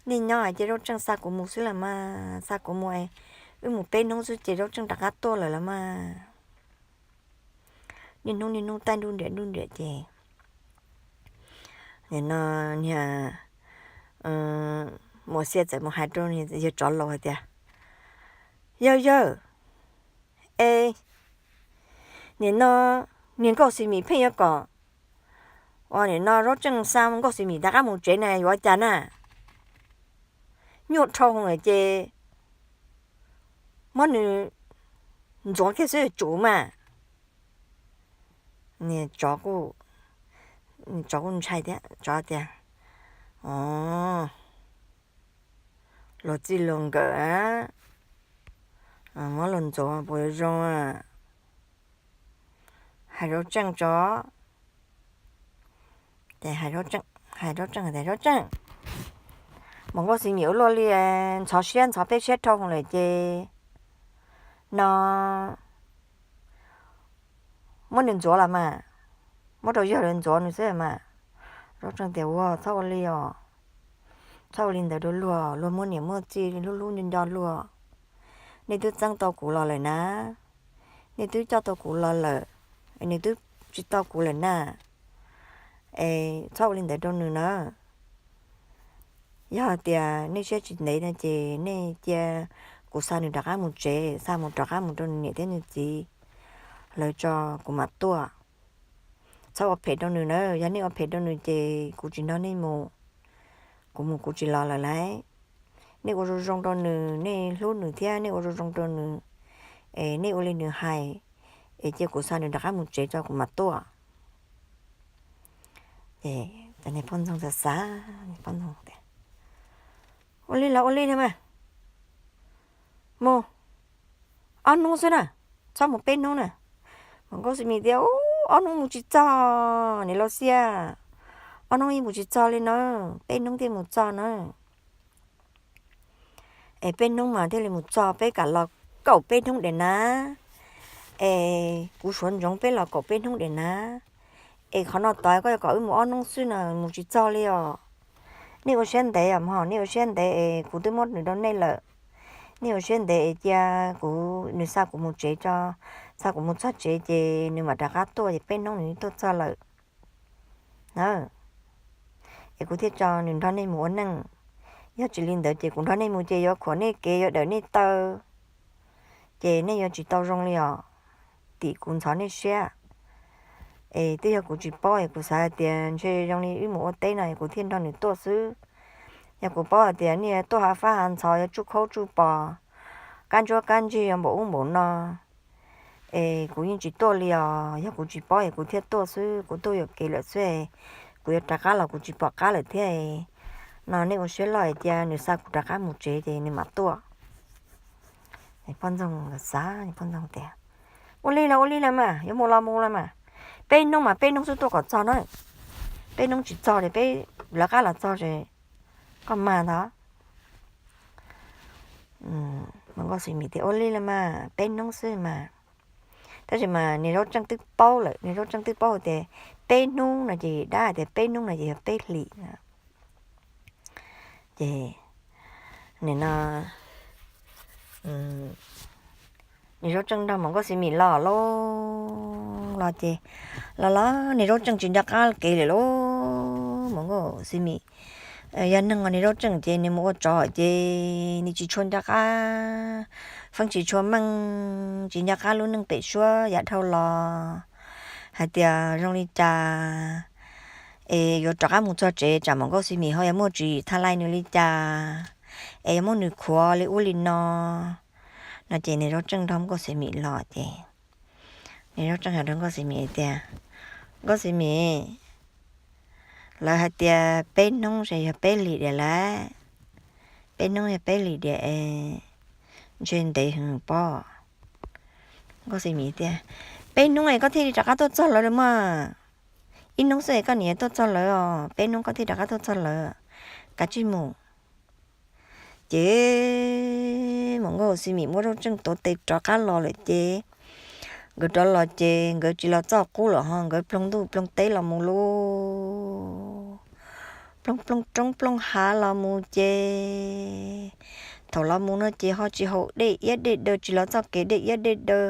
nej nyob hais cia Zaub Tseej xa kuv mus xwb las mas, xa kuv mus es wb mus peb hnub xwb ces Zaub Tseej rov qab tuaj lawm las mas. Niaj hnub niaj hnub taij nruj nriam nruj nriam ces nim no niag Muam Xia txawm mus hais rau yawg tsov laus hais tias, yawg yawg, es nim no niag Nkauj Xi Mim pheej yuav kom ua nim no Zaub Tseej xa Nkauj Xi Mim rov qab mus tsev na yuav ua cas na? nyuaj dhau lawm ces muab nws ntxuav kiag xwb tsuv mas. Niag tsov kuj, tsov kuj ntshai thiab, tsov tias, Ov, luag txij luag nkawm, muab luag ntxuav puas yuav zoo? Hais Zaub Tseej tso. Ces hais Zaub Tseej, hais Zaub Tseej, hais Zaub Tseej, Muam Nkauj Xis Mis ua luaj li, ntxhov siab ntxhov peb siab dhau lawm ces no muab nws ntxuav los mas, muab rau yawg lawv ntxuav nws xwb mas. Zaub Tseej tias, Ua, txhob ua li os, txhob ua li ntawd rau luag, luag muaj niam muaj txiv hlub hlub nco nco luag. Nej twb txeeb tau kuv los lawm na, nej twb coj tau kuv los lawm, nws twb tsis tau kuv lawm na. Es txhob ua li ntawd rau nws na. Yog hais tias nej siab tsis ntev no ces nej cia kuv xa nws rov qab mus tsev, xa mus rov qab mus rau nws niam thiab nws txiv lawv tso, kuv mam tuaj. Txhob ua phem rau nws na, yog nej ua phem rau nws ces kuv tsis nrog nej mus, kuv mus kuv tsis los lawm lauj. Nej ua zoo zoo rau nws, nej hlub nws thiab nej ua zoo zoo rau nws, es nej ua li nws hais, es cia kuv xa nws rov qab mus tsev tso kuv mam tuaj. Ces niag poj ntxoog xav xav, niag poj ntxoog tias, Ua li los ua li thiab mas, mus ob hnub xwb na, txhob mus peb hnub na. Muam Nkauj Xis Mis tias, Ub, ob hnub mus tsis txog, niam laus Xiab, ob hnub yeej mus tsis txog li na, peb hnub thiaj mus txog na. Es peb hnub mas thiaj li mus txog, peb kam los kaum peb hnub daim na, es kuv suav ntsoov peb los kaum peb hnub daim na. Es qhov no tod koj yuav kom wb mus ob hnub xwb no mus tsis txog li os. Nej ua siab ntev os mog, nej ua siab ntev es kuv twb muab nws rau nej lawm. Nej ua siab ntev es cia kuv, nws xa kuv mus tsev tso, xa kuv mus txog tsev ces nws mam rov qab tuaj ces peb hnub nws tuaj txog lawm na. Es kuv thiaj tso nws nrog nej mus ua neej. Yog tsis li ntawd ces kuv nrog nej mus ces yuav khuam nej kev, yuav dawm nej taw, ces nej yuav tsis tau zoo li os. Tim kuv ntxhov nej siab. Es twb yog kuv tsis paub es kuv xav hais tias ntshe zoo li wb mus ua teb no es kuv thiaj nrog nws tuaj xwb. Yog kuv paub hais tias nej tuaj hav fab hav ntxhov yuav tsuj khaub tsuj pos, kab ntsuab kab ntsig yuav npaum ub npaum no, es kuv yeej tsis tuaj li os. Yog kuv tsis paub es kuv thiaj tuaj xwb, kuv tuaj yuam kev lawm xwb, kuv yuav rov qab los kuv tsis pom qab lawm thiab no. Nej ua siab loj es cia nws xa kuv rov qab mus tsev ces nws mam tuaj. Poj ntxoog xav, poj ntxoog tias, Ua li los ua li los mas, yuav mus los mus los mas, peb hnub mas peb hnub xwb tuaj kom txog na. Peb hnub tsis txog ces peb lawv qab los txog ces koj mag ntag. Muam Nkauj Xis Mis tias, Ua li los mas, peb hnub xwb mas. Tab sis mas niag Zaub Tseej twb paub lawm, niag Zaub Tseej twb paub tias peb hnub no ces dab hais tias peb hnub no ces yog peb hlis. Ces nim no niag Zaub Tseej nrog Muam Nkauj Xis Mis los lauj, los ces los los niag Zaub Tseej tsis nco qab kev lawm lauj. Muam Nkauj Xis Mis yog neeg os, niag Zaub Tseej ces nws mus ua tsov ces nws tsis tshua nco qab feeb, tsis tshua meej, tsis nco qab lub neej pem suab yav dhau los hais tias zoo li cas, es yuav rov qab mus txog tsev tsam Muam Nkauj Xis Mis ho yuav muaj tswv yim tha lais nws li cas, es yuav muab nws khuav li ub li no. No ces niag Zaub Tseej nrog Nkauj Xis Mis los ces niag Zaub Tseej hais rau Nkauj Xis Mis tias, Nkauj Xis Mis, lawv hais tias peb hnub ces yog peb hlis diam lauj, peb hnub yog peb hlis diam es ntshe ntev heev pob. Nkauj Xis Mis tias, Peb hnub es koj thiaj li rov qab tuaj txog lawv los mas, ib hnub xwb es koj niam tuaj txog lawv os, peb hnub koj thiaj rov qab tuaj txog lawv, kav tsij mus. Ces Muam Nkauj Xis Mis muab Zaub Tseej tuav tes rov qab los lawm ces nkawd rov los ces nkawd tsis los txoj qub lawm ho nkawd ploog ntuj ploog teb los mus lauj, ploog ploog roob ploog hav los mus ces thaum los mus no ces ho tsis haum dej iab dej daw, tsis los txoj kev dej iab dej daw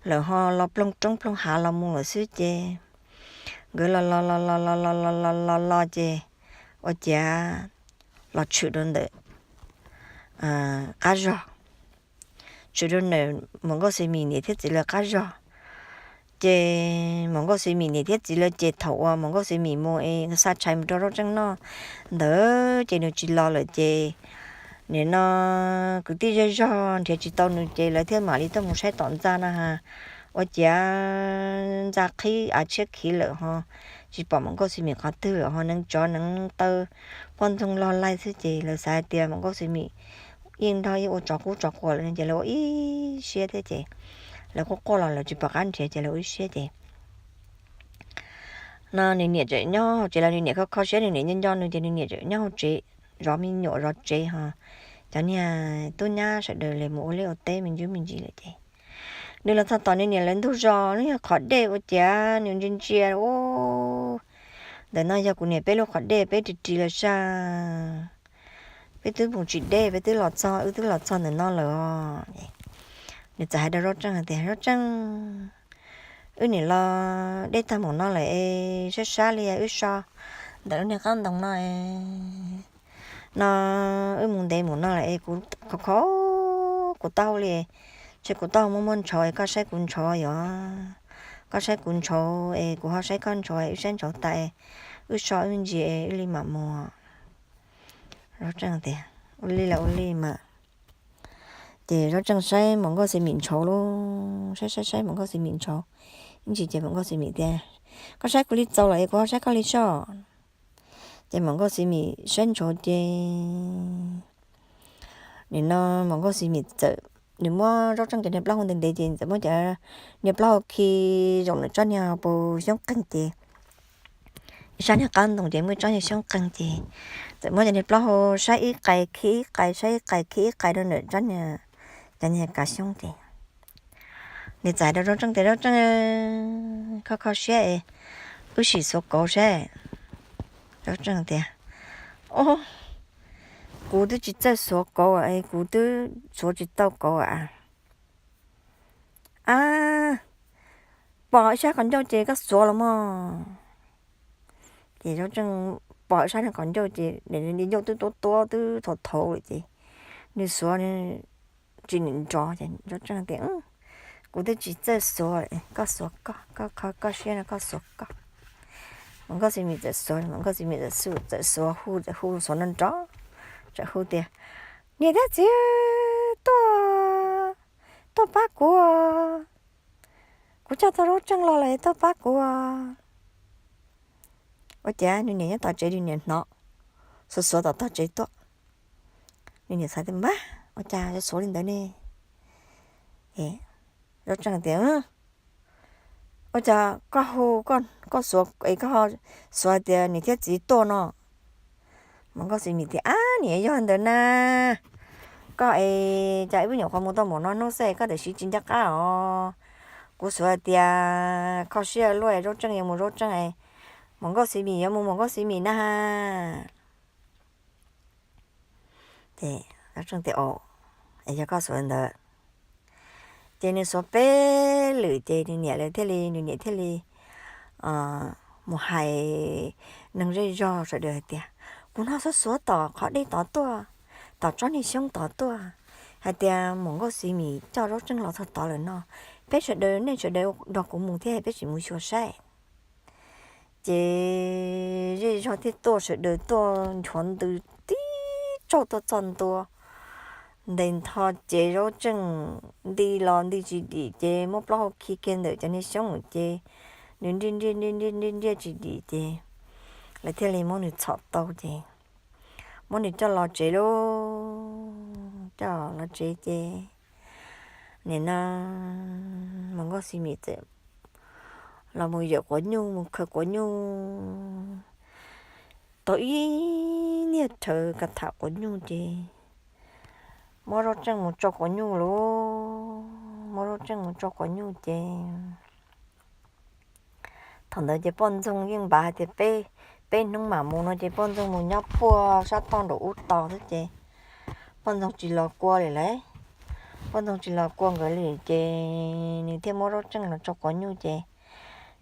lawm ho los ploog roob ploog hav los mus lawm xwb ces nkawd los los los los los los los los los ces ua ciav los tshwm rau ntawm qab zog, tshwm rau ntawm Muam Nkauj Xis Mis niam thiab txiv lawv qab zog. Ces Muam Nkauj Xis Mis niam thiab txiv lawv ces thaum uas Muam Nkauj Xis Mis mus es xa tshais mus rau Zaub Tseej noj ntawd ces nws tsis los lawm ces Nim no kwv tij zej zog nrhiav tsis tau nws ces lawv thiaj mam li tuaj mus saib tom ntxa no ha. Ua ciav ntxa qhib av tshiab khiv lawm ho tsis pom Mus Nkauj Xi Mim qhov twg lawm ho neev tsov neev taw poj ntxoog log laig xwb ces lawv xav hais tias Mus Nkauj Xi Mim yeej nrog ib ua tsov qub tsov quas lawm ces lawv ua ib siab thiab ces lawv quaj quaj los lawv tsis pom qab nrhiav ces lawv ua ib siab ces no nws niam tseem nyob hauv tsev los nws niam kho kho siab nws niam nco nco nws ces nws niam tseem nyob hauv tsev zov me nyuam zov tsev ho cov niag tub nyab sawv daws li mus ua liaj ua teb me ntsis me ntsis lawm ces nws los txog tom nws niam lawv ntug zos nws yog qhov dej ua ciav nws ntsia ntsia ua ntawm no yog kuv niam peb lub qhov dej peb ris ris los saj, peb twb mus tsis deb peb twb los txog wb twb los txog ntawm no lawm os. Nws txawm hais rau Zaub Tseej hais tias Zaub Tseej, wb niam los deb tag mus no lawm es sab sab li wb so ntawm lub niag qab ntoo no no wb mus ntev mus no lawm es kuv khov khov kuv taub hau li, ntshe kuv taub hau muaj muaj ntshauv es koj saib kuv ntshauv yom, koj saib kuv ntshauv es kuv ho saib koj ntshauv es wb saib ntshauv tas wb so wb ntsia wb li mam mus. Zaub Tseej tias ua li los ua li mas. Ces Zaub Tseej saib Mus Nkauj Xi Mim ntshauv lauj, saib saib saib Mus Nkauj Xi Mim ntshauv ib ntsis ces Mus Nkauj Xi Mim tias koj saib kuv li txaus lawm es kuv ho saib koj li soj. Ces Mus Nkauj Xi Mim saib ntshauv ces nim no Mus Nkauj Xi Mim txawm nws muab Zaub Tseej cov niag plaub hau ntev ntev ces txawm muab cov niag plaub hau khi zaum nws tsob niag pus xyoob qeeg ces ib sab niag qab ntoo ces muaj ib tsob niag xyoob qeeg ces txawm muab cov niag plaub hau saib ib qais khi ib qais saib ib qais khi ib qais rau ntawm tsob niag cov niag kav xyoob ces nws txawm hais rau Zaub Tseej tias Zaub Tseej, koj kho siab es wb sim xuav kauv saib. Zaub Tseej tias o, kuv twb tsis txawj xuav kauv es kuv twb xuav tsis tau kauv a. A, pom ib sab qhov ncauj ces koj xuav los mog. Ces Zaub Tseej pom ib sab niag qhov ncauj ces niag ncauj twb tuab tuab twb thaum thaum lawm ces nws xuav tsis nim nrov ces Zaub Tseej tias kuv twb tsis txawj xuav, koj xuav koj, koj kho koj siab no koj xuav koj. Mus Nkauj Xi Mim txawm xuav, Mus Nkauj Xi Mim txawm xuav hu txawm hu xuav nrov nrov, txawm hu tias niam thiab txiv tuaj, tuaj pab kuv, kuv coj tau Zaub Tseej los lawm tuaj pab kuv. Ua cas nws niam nyob tom tsev nws niam hnov xuav xuav tom tog tsev tuaj. Nws niam xav tias npab ua cas yuav xuav li ntawd ne. Zaub Tseej tias ua cas koj hu, koj xuav es koj xuav tias niam thiab txiv tuaj no. Mus Nkauj Xi Mim tias ab niam yog ntawd na, koj es cas ib nyuam qhuav mus tau npaum no hnub xwb koj tam sim tsis nco qab os. Kuv xuav tias kho siab luaj Zaub Tseej yuav mus Zaub Tseej, Mus Nkauj Xi Mim yuav mus Mus Nkauj Xi Mim na. Ces Zaub Tseej tias es yog koj xuav ntawd. Ces nws xuav peb lwm ces nws niam lawv thiaj li, nws niam thiaj li mus hais neeg zej zog sawv daws hais tias kuv hnov xuav xuav tom qhov dej tod tuaj, tom tsob niag xyoob tod tuaj, hais tias Mus Nkauj Xi Mim coj Zaub Tseej los txog tod lawm no, peb sawv daws nej sawv daws nrog kuv mus thiab peb sim mus xyuas saib. Ces zej zog thiaj tuaj sawv daws tuaj nchuav ntws tib tsaug tuaj txog ntua ntes ntho ces Zaub Tseej nti los nti tsis dim ces muab plaub hau khi kiag ntawm cov niag xyoob ces nws nriaj nriaj nriaj nriaj nriaj tsis dim ces lawv thiaj li muab nws txhom tau ces muab nws coj los tsev lauj. Coj los tsev ces nim no Mus Nkauj Xi Mim txawm los mus yawm quav nyuj mus khaws quav nyuj tau ib niag rhawv kas tham quav nyuj ces muab Zaub Tseej mus tsau quav nyuj lauj. Muab Zaub Tseej mus tsau quav nyuj ces thaum ntawd ces poj ntxoog yeej npav hais tias peb, peb hnub mam mus no ces poj ntxoog mus nyob puag sab toj nraum ub tos xwb ces poj ntxoog tsis los kua li lawm. Poj ntxoog tsis los kua nkawd li ces nws thiaj muab Zaub Tseej los tsau quav nyuj ces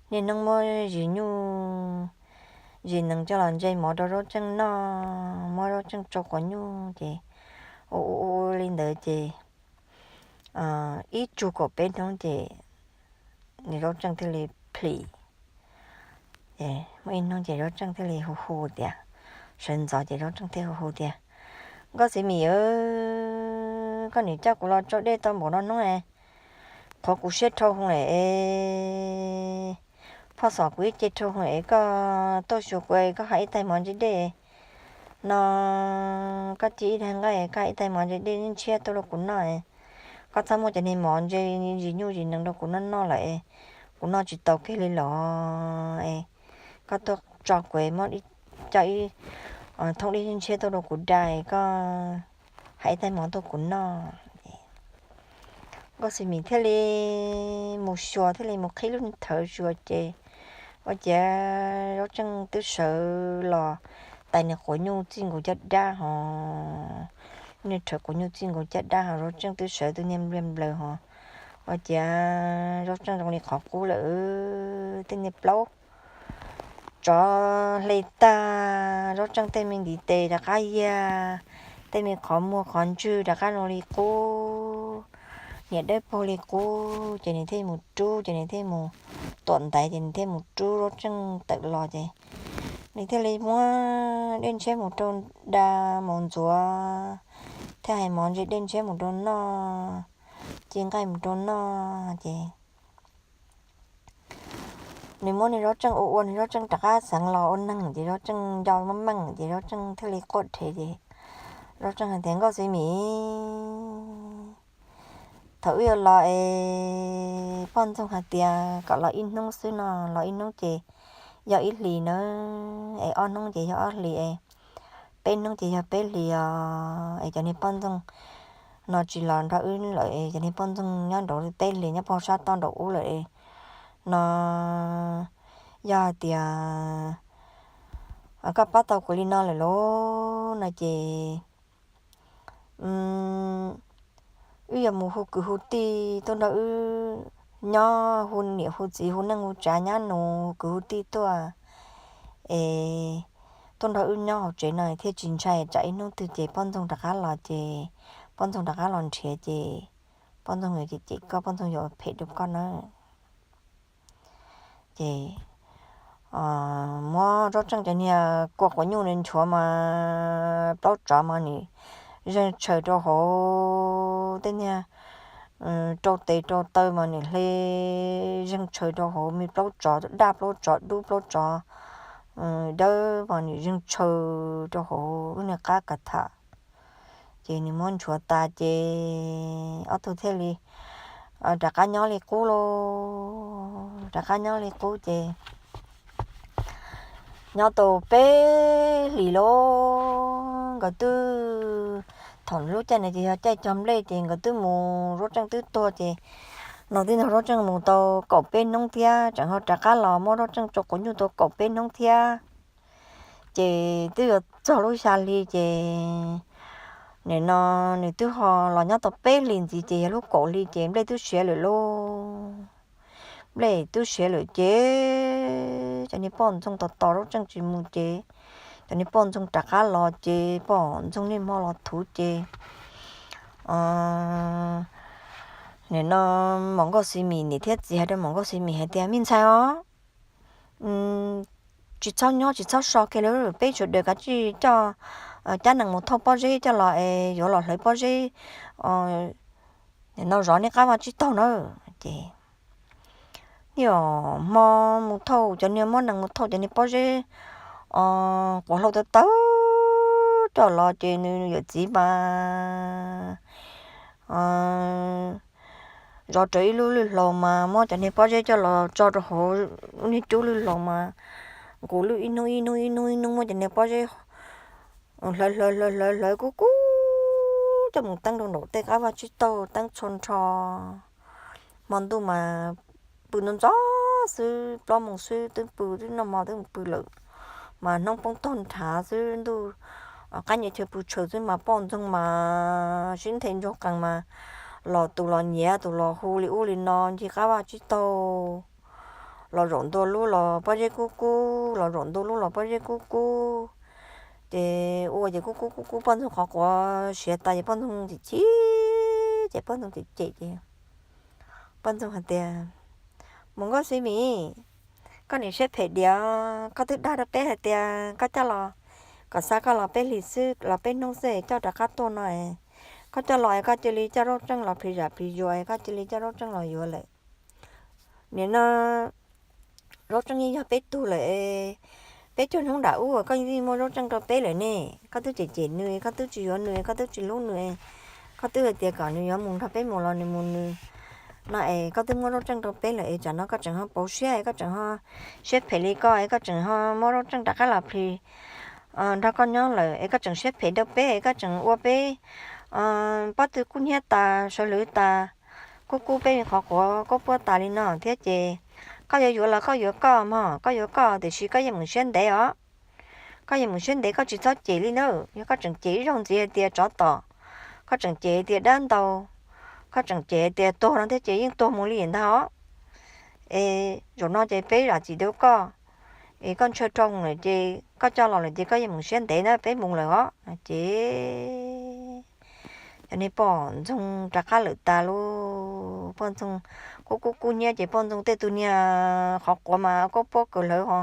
niaj hnub muab zis nyuj, zis nees coj los ntse mov rau Zaub Tseej noj, muab Zaub Tseej tsau quav nyuj ces ua ua ua li ntawd ces ib tsug kaum peb hnub ces nws Zaub Tseej thiaj li plhis. Muaj ib hnub ces Zaub Tseej thiaj li hu hu tias, sawv ntxov ces Zaub Tseej thiaj hu hu tias, Nkauj Xeeb Mim, koj nim coj kuv los tso dej tau npaum no hnub, qhuav kuv siab dhau hwv lawm es, phoj xom kuv ib ce dhau hwv es koj tuaj xyuas kuv es koj hais ib tais mov ntse dej no, koj cia ib daig nqaij koj hais ib tais mov ntse dej ntshiab tuaj rau kuv noj. Koj txhob muab cov niag mov ntse zis nyuj zis nees rau kuv noj noj lawm es, kuv noj tsis tau kiag li los es, koj tuaj tso kuv es muab coj ib thoob dej ntshiab tuaj rau kuv da es koj hais ib tais mov tuaj kuv noj. Nkauj Xeeb Mim thiaj li mus xyuas thiaj li mus qhib lub niag thawv xyuas ces ua ciav Zaub Tseej twb sawv los tais niag quav nyuj txij nkaus caj dab hos, niag thawv quav nyuj txij nkaus caj dab hos Zaub Tseej twb sawv tus niag nplaws nplaws hos, ua ciav Zaub Tseej zoo li qhov qub lawm. Tej niag plaub tsov hle tag, Zaub Tseej tej me ntiv tes rov qab yag, tej me qhov muag qhov ntswg rov qab zoo li qub, niam dawb paug li qub ces nws thiaj mus rub, ces nws thiaj mus tuam ntaiv ces nws thiaj mus rub Zaub Tseej tawm los ces nws thiaj li muab dej ntshiab mus rau da, mus ntxuav, thiaj hais mov ntse dej ntshiab mus rau noj, ci nqaij mus rau noj ces nws muab nws Zaub Tseej ua ua nws Zaub Tseej rov qab xeev los ua neeg ces Zaub Tseej nco meej meej ces Zaub Tseej thiaj li quaj rhe ces Zaub Tseej hais tias Nkauj Xeeb Mim, thaum wb yuav los es poj ntxoog hais tias kom los ib hnub xwb no, los ib hnub ces yog ib hlis nawb, es ob hnub ces yog ob hlis es, peb hnub ces yog peb hlis os, es cov niag poj ntxoog no tsis los nrog wb lawm es cov niag poj ntxoog nyob nraud peb hlis nyob puag sab toj nraum ub lawm no, yog hais tias koj pab tau kuv li no lawm lauj no ces wb yuav mus hu kwv hu tij tuaj nrog wb nyob, hu niam hu txiv hu neej hu tsav nyab nus hu kwv hu tij tuaj es tuaj nrog wb nyob hauv tsev no thiaj tsis ntshai tsam ib hnub twg ces poj ntxoog rov qab los ces poj ntxoog rov qab los nrhiav ces poj ntxoog yuav cem cem koj, poj ntxoog yuav phem rau koj nawb. Ces muab Zaub Tseej cov niag kua quav nyuj nchuav mas plaub tsov mas nws zeeg tshaws rau hauv, tej niag rau tes rau taw mas nws hle zeeg tshaws rau hauv, me plaub tsov daj plaub tsov dub plaub tsov dawb mas nws zeeg tshaws rau hauv lub niag qab kav tham. Ces nws muab nchuav tas ces ob tug thiaj li rov qab nyob li qub lauj. Rov qab nyob li qub ces nyob tau peb hlis lauj, nkawd twb, thaum lub caij ntawd ces yog caij cog nplej ces nkawd twb mus, Zaub Tseej twb tuag ces no twb nrog Zaub Tseej mus tau kaum peb hnub thiab, tseem ho rov qab los muab Zaub Tseej tsau quav nyuj tau kaum peb hnub thiab. Ces twb yuav txog lub xya hli ces nim no nws twb ho los nyob tau peb hlis ntxiv ces yog lub kaum hli ces nplej twb siav lawm lauj. Nplej twb siav lawm ces cov niag poj ntxoog tos tos Zaub Tseej tsis mus ces cov niag poj ntxoog rov qab los ces poj ntxoog niaj hmo los thuv ces nim no Maum Nkauj Xis Mis niam thiab txiv hais rau Maum Nkauj Xis Mis hais tias, me ntxhais os, tsis txhob nyob tsis txhob so kiag li, peb sawv daws kav tsij coj cab nees mus thauj pob zeb coj los es yuav los hlawv pob zeb, nim no zov nej qab vaj tsib taug na. Ces niaj hmo mus thauj cov niag, muab nees mus thauj cov niag pob zeb quav hlau tawv tawv coj los ces nws yawm txiv mas zov rawv ib lub lwj hlau mas muab cov niag pob zeb coj los tso rau hauv lub niag cub lwj hlau mas nqus lwj ib hnub ib hnub ib hnub ib hnub muab cov niag pob zeb hlawv hlawv hlawv hlawv hlawv kub kub coj mus teeb rau nraum tej qab vaj tsib taug teeb txhua nrho. Hmo ntuj mas pw ntxov ntxov xwb, plaub moos xwb twb pw, twb noj hmo twb mus pw lawm. Mas hnub poob tog nrhav xwb, ntuj qab nyias chaw pw tshaws xwb mas poj ntxoog mas sib nthe ntsoog qees mas los tus los nyiav tus los hu li ub li no ncig qab vaj tsib taug. Los zaum ntua lub los pob zeb kub kub, los zaum ntua lub los pob zeb kub kub. Ces ua ces kub kub kub kub poj ntxoog qhov quav siav tas ces poj ntxoog chim chim, ces poj ntxoog cem cem ces poj ntxoog hais tias, Maum Nkauj Xis Mis, koj niam siab phem diam, koj twb dag rau peb hais tias koj coj los, Kom xa koj los peb hlis xwb, los peb hnub xwb es coj rov qab tuaj no es, koj coj los es koj cia li coj Zaub Tseej los plhis zam plhis zuas es koj cia li coj Zaub Tseej los yuav lawm. Nim no Zaub Tseej yeej yog peb tug lawm es, peb caug hnub nram ub koj yeej muab Zaub Tseej rau peb lawm ne. Koj twb cem cem nws, koj twb tsis yuav nws, koj twb tsis hlub nws, koj twb hais tias kom nws yuav mus nrog peb mus los nws mus nws no es koj twb muab Zaub Tseej rau peb lawm es tsam no koj tseem ho pauv siab es koj tseem ho siab phem li koj es koj tseem ho muab Zaub Tseej rov qab los plhis nrog koj nyob lawm es koj tseem siab phem rau peb es koj tseem ua peb pob tw kub hnyiab tas sawv hlwv tas, kub kub peb qhov quav kub puab tas li no thiab ces koj yuav yuav los koj yuav koj mog, koj yuav koj tiam sis koj yeej mus siab ntev os. Koj yeej mus siab ntev, koj tsis txhob cem li na. Yog koj tseem cem ib zaug ntxiv hais tias tsov tom, koj tseem cem hais tias dab ntau, koj tseem cem hais tias tuag no thiab ces yeej tuag mus li ntag os. Es zaum no ces peb zam txim rau koj, es koj ntshaw rau lawm ces koj coj los lawm ces koj yeej mus siab ntev na, peb mus lawm os no ces cov niag poj ntxoog rov qab lawm tas lauj. Poj ntxoog kub kub kub hnyiab ces poj ntxoog tej tug niag qhov quav mas kub puab kawg lawm ho,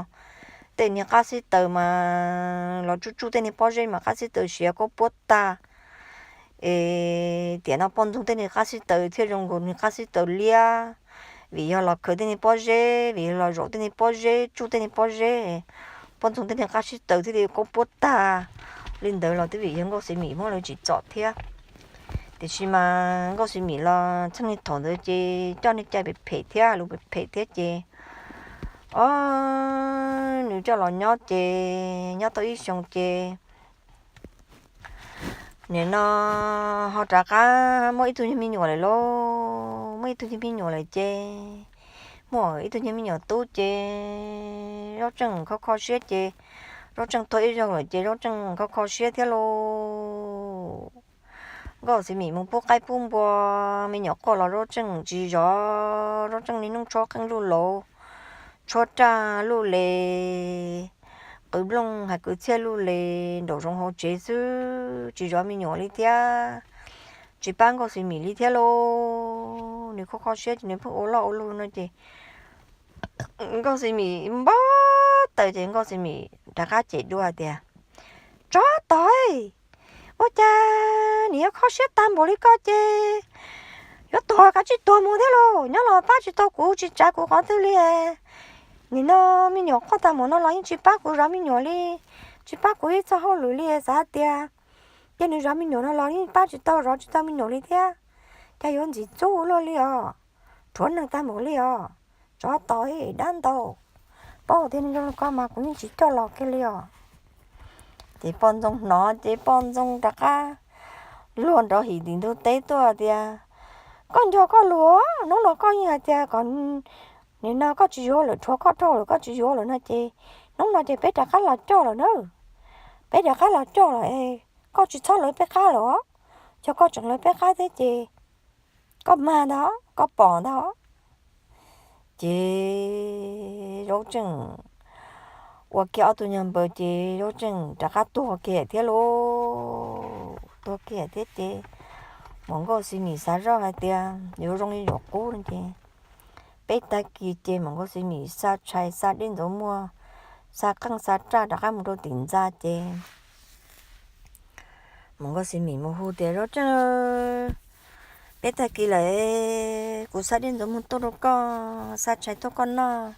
tej niag qab xib taws mas los tsuj tsuj tej niag pob zeb mas qab xib taws siav kub puab tag. Es tiam no poj ntxoog tej niag qab xib taws thiaj zoo nkaus niag qab xib taws liab, vim yog los khaws tej niag pob zeb, vim yog los zaum tej niag pob zeb, tsuj tej niag pob zeb, poj ntxoog tej niag qab xib taws thiaj li kub puab tag. Li ntawd los twb vim yog Nkauj Xis Mim muab lawv tsim txom thiab. Tiam sis mas Nkauj Xis Mim los txheej niag thaum ntawd ces coj niag cai phem phem thiab lus phem phem thiab ces, o, nws coj los nyob ces nyob tau ib xyoo ces nim no ho rov qab muaj ib tug nyuag me nyuam lawm lauj. Muaj ib tug nyuag me nyuam lawm ces, muaj ib tug nyuag me nyuam tub ces Zaub Tseej kho kho siab ces, Zaub Tseej tuag ib zaug lawm ces Zaub Tseej kho kho siab thiab lauj. Nkauj Xis Mim mus pub qaib pub npua, me nyuam quaj los Zaub Tseej tsis zov, Zaub Tseej niaj hnub tshuab qeej luj lauv, tshuab raj luj le, qwv nplooj hais kwv txhiaj luj le nraum zoov hauv tsev xwb, tsis zov me nyuam li thiab, tsis pab Nkauj Xis Mim li thiab lauj. Nws kho kho siab ces nws pheej ua loj ua lug no ces Nkauj Xis Mim npau taws ces Nkauj Xis Mim rov qab cem dua hais tias, Tsov tom, ua cas nim yuav kho siab tag npaum li koj ces, yuav tuag kav tsij tuag mus thiab lauj, nyob los pab tsis tau kuv, tsis tsav kuv qhov twg li. Nim no me nyuam quaj tag npaum no los yeej tsis pab kuv zov me nyuam li, tsis pab kuv ib txoj hauj lwm li, xav hais tias cia nws zov me nyuam no los yeej pab tsis tau zov tsis tau me nyuam li thiab. Cas yuav ntxim txub ua luaj li os, rhuav neeg tag npaum li os, tsov tom dab ntau, paub tias neeg zoo li koj mas kuv yeej tsis coj los kiag li os. Ces poj ntxoog hnov ces poj ntxoog rov qab luag nrov him tim ntug teb tuaj tias, Koj nco koj lus, hnub no koj yeej hais tias kom nim no koj tsis yuav lawm, rhuav koj rau lawm, koj tsis yuav lawm no ces hnub no ces peb rov qab los coj lawm na. Peb rov qab los coj lawm, koj tsis txhob lawv peb qab lawm os. Yog koj tseem lawv peb qab thiab ces koj mag ntag, koj pom ntag. Ces Zaub Tseej ua kiag ob tug nyuag npaws ces Zaub Tseej rov qab tuag kiag thiab lauj. Tuag kiag thiab ces Muam Nkauj Xis Mim xav zoj hais tias yuav zoo li zaum qub no ces peb tag kis ces Muam Nkauj Xis Mim xa tshais xa dej ntxuav muag, xa qeej xa raj rov qab mus rau tim ntxa ces Muam Nkauj Xis Mim mus hu tias, Zaub Tseej, peb tag kis lawm, kuv xa dej ntxuav muag tuaj rau koj, xa tshais tuaj koj noj,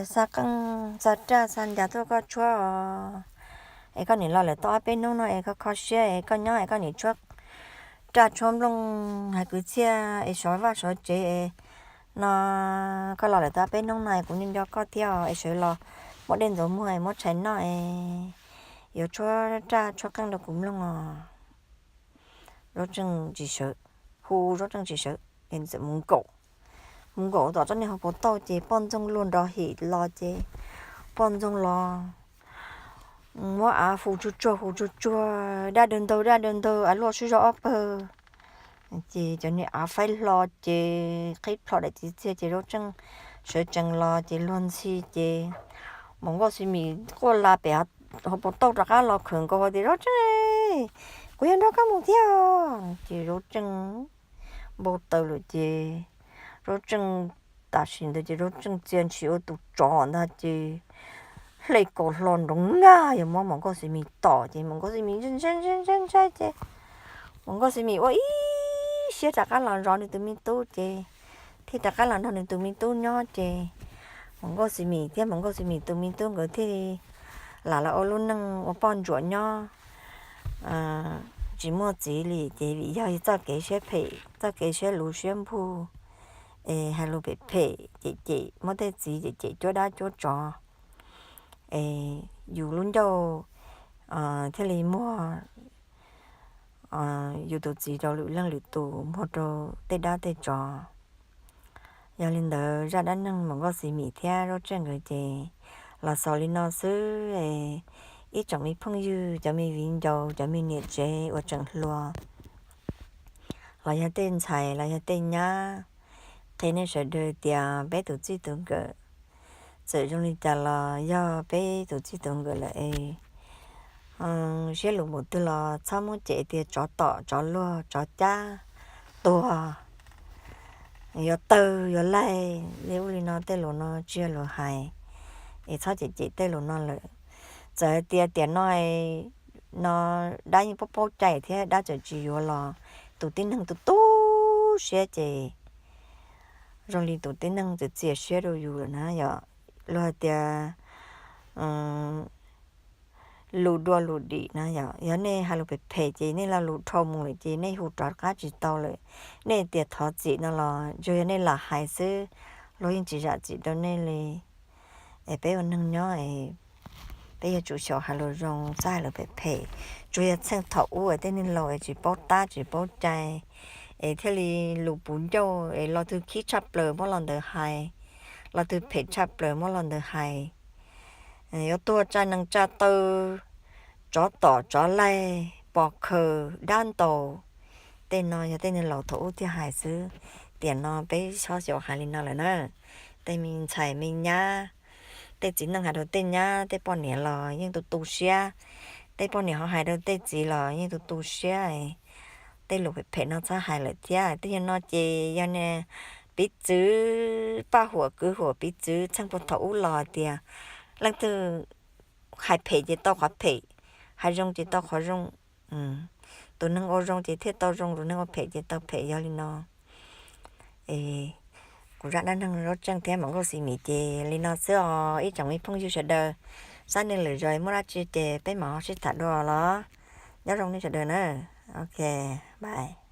xa qeej xa raj xa ncas tuaj koj tshuab os. Es koj nim los lawm tau ob peb hnub no es koj kho siab es koj nyob es koj nim tshuab raj tshuab nplooj hais kwv txhiaj es sov vaj sov tsev no, koj los lawm tau ob peb hnub no es kuv nco nco koj thiab es sawv los muab dej ntxuav muag es muab tshais noj es yuav tshuab raj tshuab qeej rau kuv mloog os. Zaub Tseej tsis sawv, hu Zaub Tseej tsis sawv, mus nkaum, mus nkaum tom tsob niag hauv paus tauj ces poj ntxoog luag nrov him los ces poj ntxoog los muab av hu tsuag tsuag hu tsuag tsuag, daj dawg ntaug daj dawg ntaug, av luaj sib zog ob pawg. Ces cov niag av faib hlo ces qhib plho daim txiv txiag ces Zaub Tseej sawv tsees los ces luag ntxhi ces Muam Nkauj Xis Mim quaj la pem hauv paus tauj rov qab los khawm nkaus tias, Zaub Tseej, kuv yuav nrog koj mus thiab. Ces Zaub Tseej npau taws lawm ces Zaub Tseej, tam sim ntawd ces Zaub Tseej txia ntshis ua tus tsov ntag ces plej kaus hlo nrov nkag yuav muab Muam Nkauj Xis Mis tom ces Muam Nkauj Xis Mis ntshai ntshai ntshai ntshai ces Muam Nkauj Xis Mis ua ib siab rov qab los zov nws tus me tub ces thiaj rov qab los nrog nws tus me tub nyob ces Muam Nkauj Xis Mis thiab Muam Nkauj Xis Mis tus me tub nkawd thiaj li lam los ua lub neej ua poj ntsuam nyob tsis muaj txiv li ces vim yog txoj kev siab phem, txoj kev siab luv siab npug es hais lus phem phem cem cem muab tej txiv cem cem cuab dab cuab tsov es yus lub ncauj thiaj li muag yus tus txiv rau lwm leej lwm tus, muag rau tej dab tej tsov. Yog li ntawd zaj dab neeg Muam Nkauj Xis Mis thiab Zaub Tseej nkawd ces los xaus li no xwb. Ib tsoom me phooj ywg, cov me viv ncaus, cov me niam tsev uas tseem hluas los yog tej ntxhais los yog tej nyab, qhia nej sawv daws tias peb tus txij tus nkawm txawm zoo li cas los yog peb tus txij tus nkawm lawm es siab luv mus twg los txhob muab cem tias tsov tom tsov luag tsov cab tuag yuav tawg yuav laig li ub li no, tej lus no tsis yog lus hais es txhob cem cem tej lus no lawm. Txawm hais tias tiam no no dab yeej paub paub cai thiab dab tseem tsis yuav los tus tib neeg tu tu siab ces zoo li tus tib neeg txias txias siab rau yus lawm na yom. Luag hais tias lus dua lus dim na yom. Yog nej hais lus phem phem ces nej lo lus dhau mus lawm ces nej hu rov qab tsis tau lawm. Nej tias thov txim no los tsuas yog nej lam hais xwb, luag yeej tsis zam txim rau nej li. Es peb ua neeg nyob es peb yuav tsum xyaum hais lus zoo, txhob hais lus phem phem. Tsuas yog txheej thaum ub es tej neeg laus es tsis paub tab tsis paub cai es thiaj li lus puv ncauj es lo twg khib tshaj plaws muab lo ntawd hais, lo twg phem tshaj plaws muab lo ntawd hais. Yuav tuag tsa nees tsa taw, tsov tom tsov laig, pos khaws dab ntaus, tej no yog tej neeg laus thaum ub thiaj hais xwb. Tiam no peb txhob xyaum hais li no lawm na. Tej me ntxhais me nyab, tej txiv neej hais rau tej nyab, tej poj niam los yeej tu tu siab, tej poj niam ho hais rau tej txiv los yeej tu tu siab. Tej lus phem phem no txhob hais lawm thiab. Tej yog no ces yog niag piv txwv, paj huam kwv huam piv txwv txheej puag thaum ub los tias leej twg hais phem ces tau qhov phem, hais zoo ces tau qhov zoo. Tus neeg ua zoo ces thiaj tau zoo, tus neeg ua phem ces tau phem, yog li no. Es kuv zaj dab neeg Zaub Tseej thiab Muam Nkauj Xis Mis ces li no xwb os ib tsoom me phooj ywg sawv daws. Xab neej lwm zaus muaj dab tsi ces peb mam ho sib tham dua los. Nyob zoo nej sawv daws na. Ok, bye.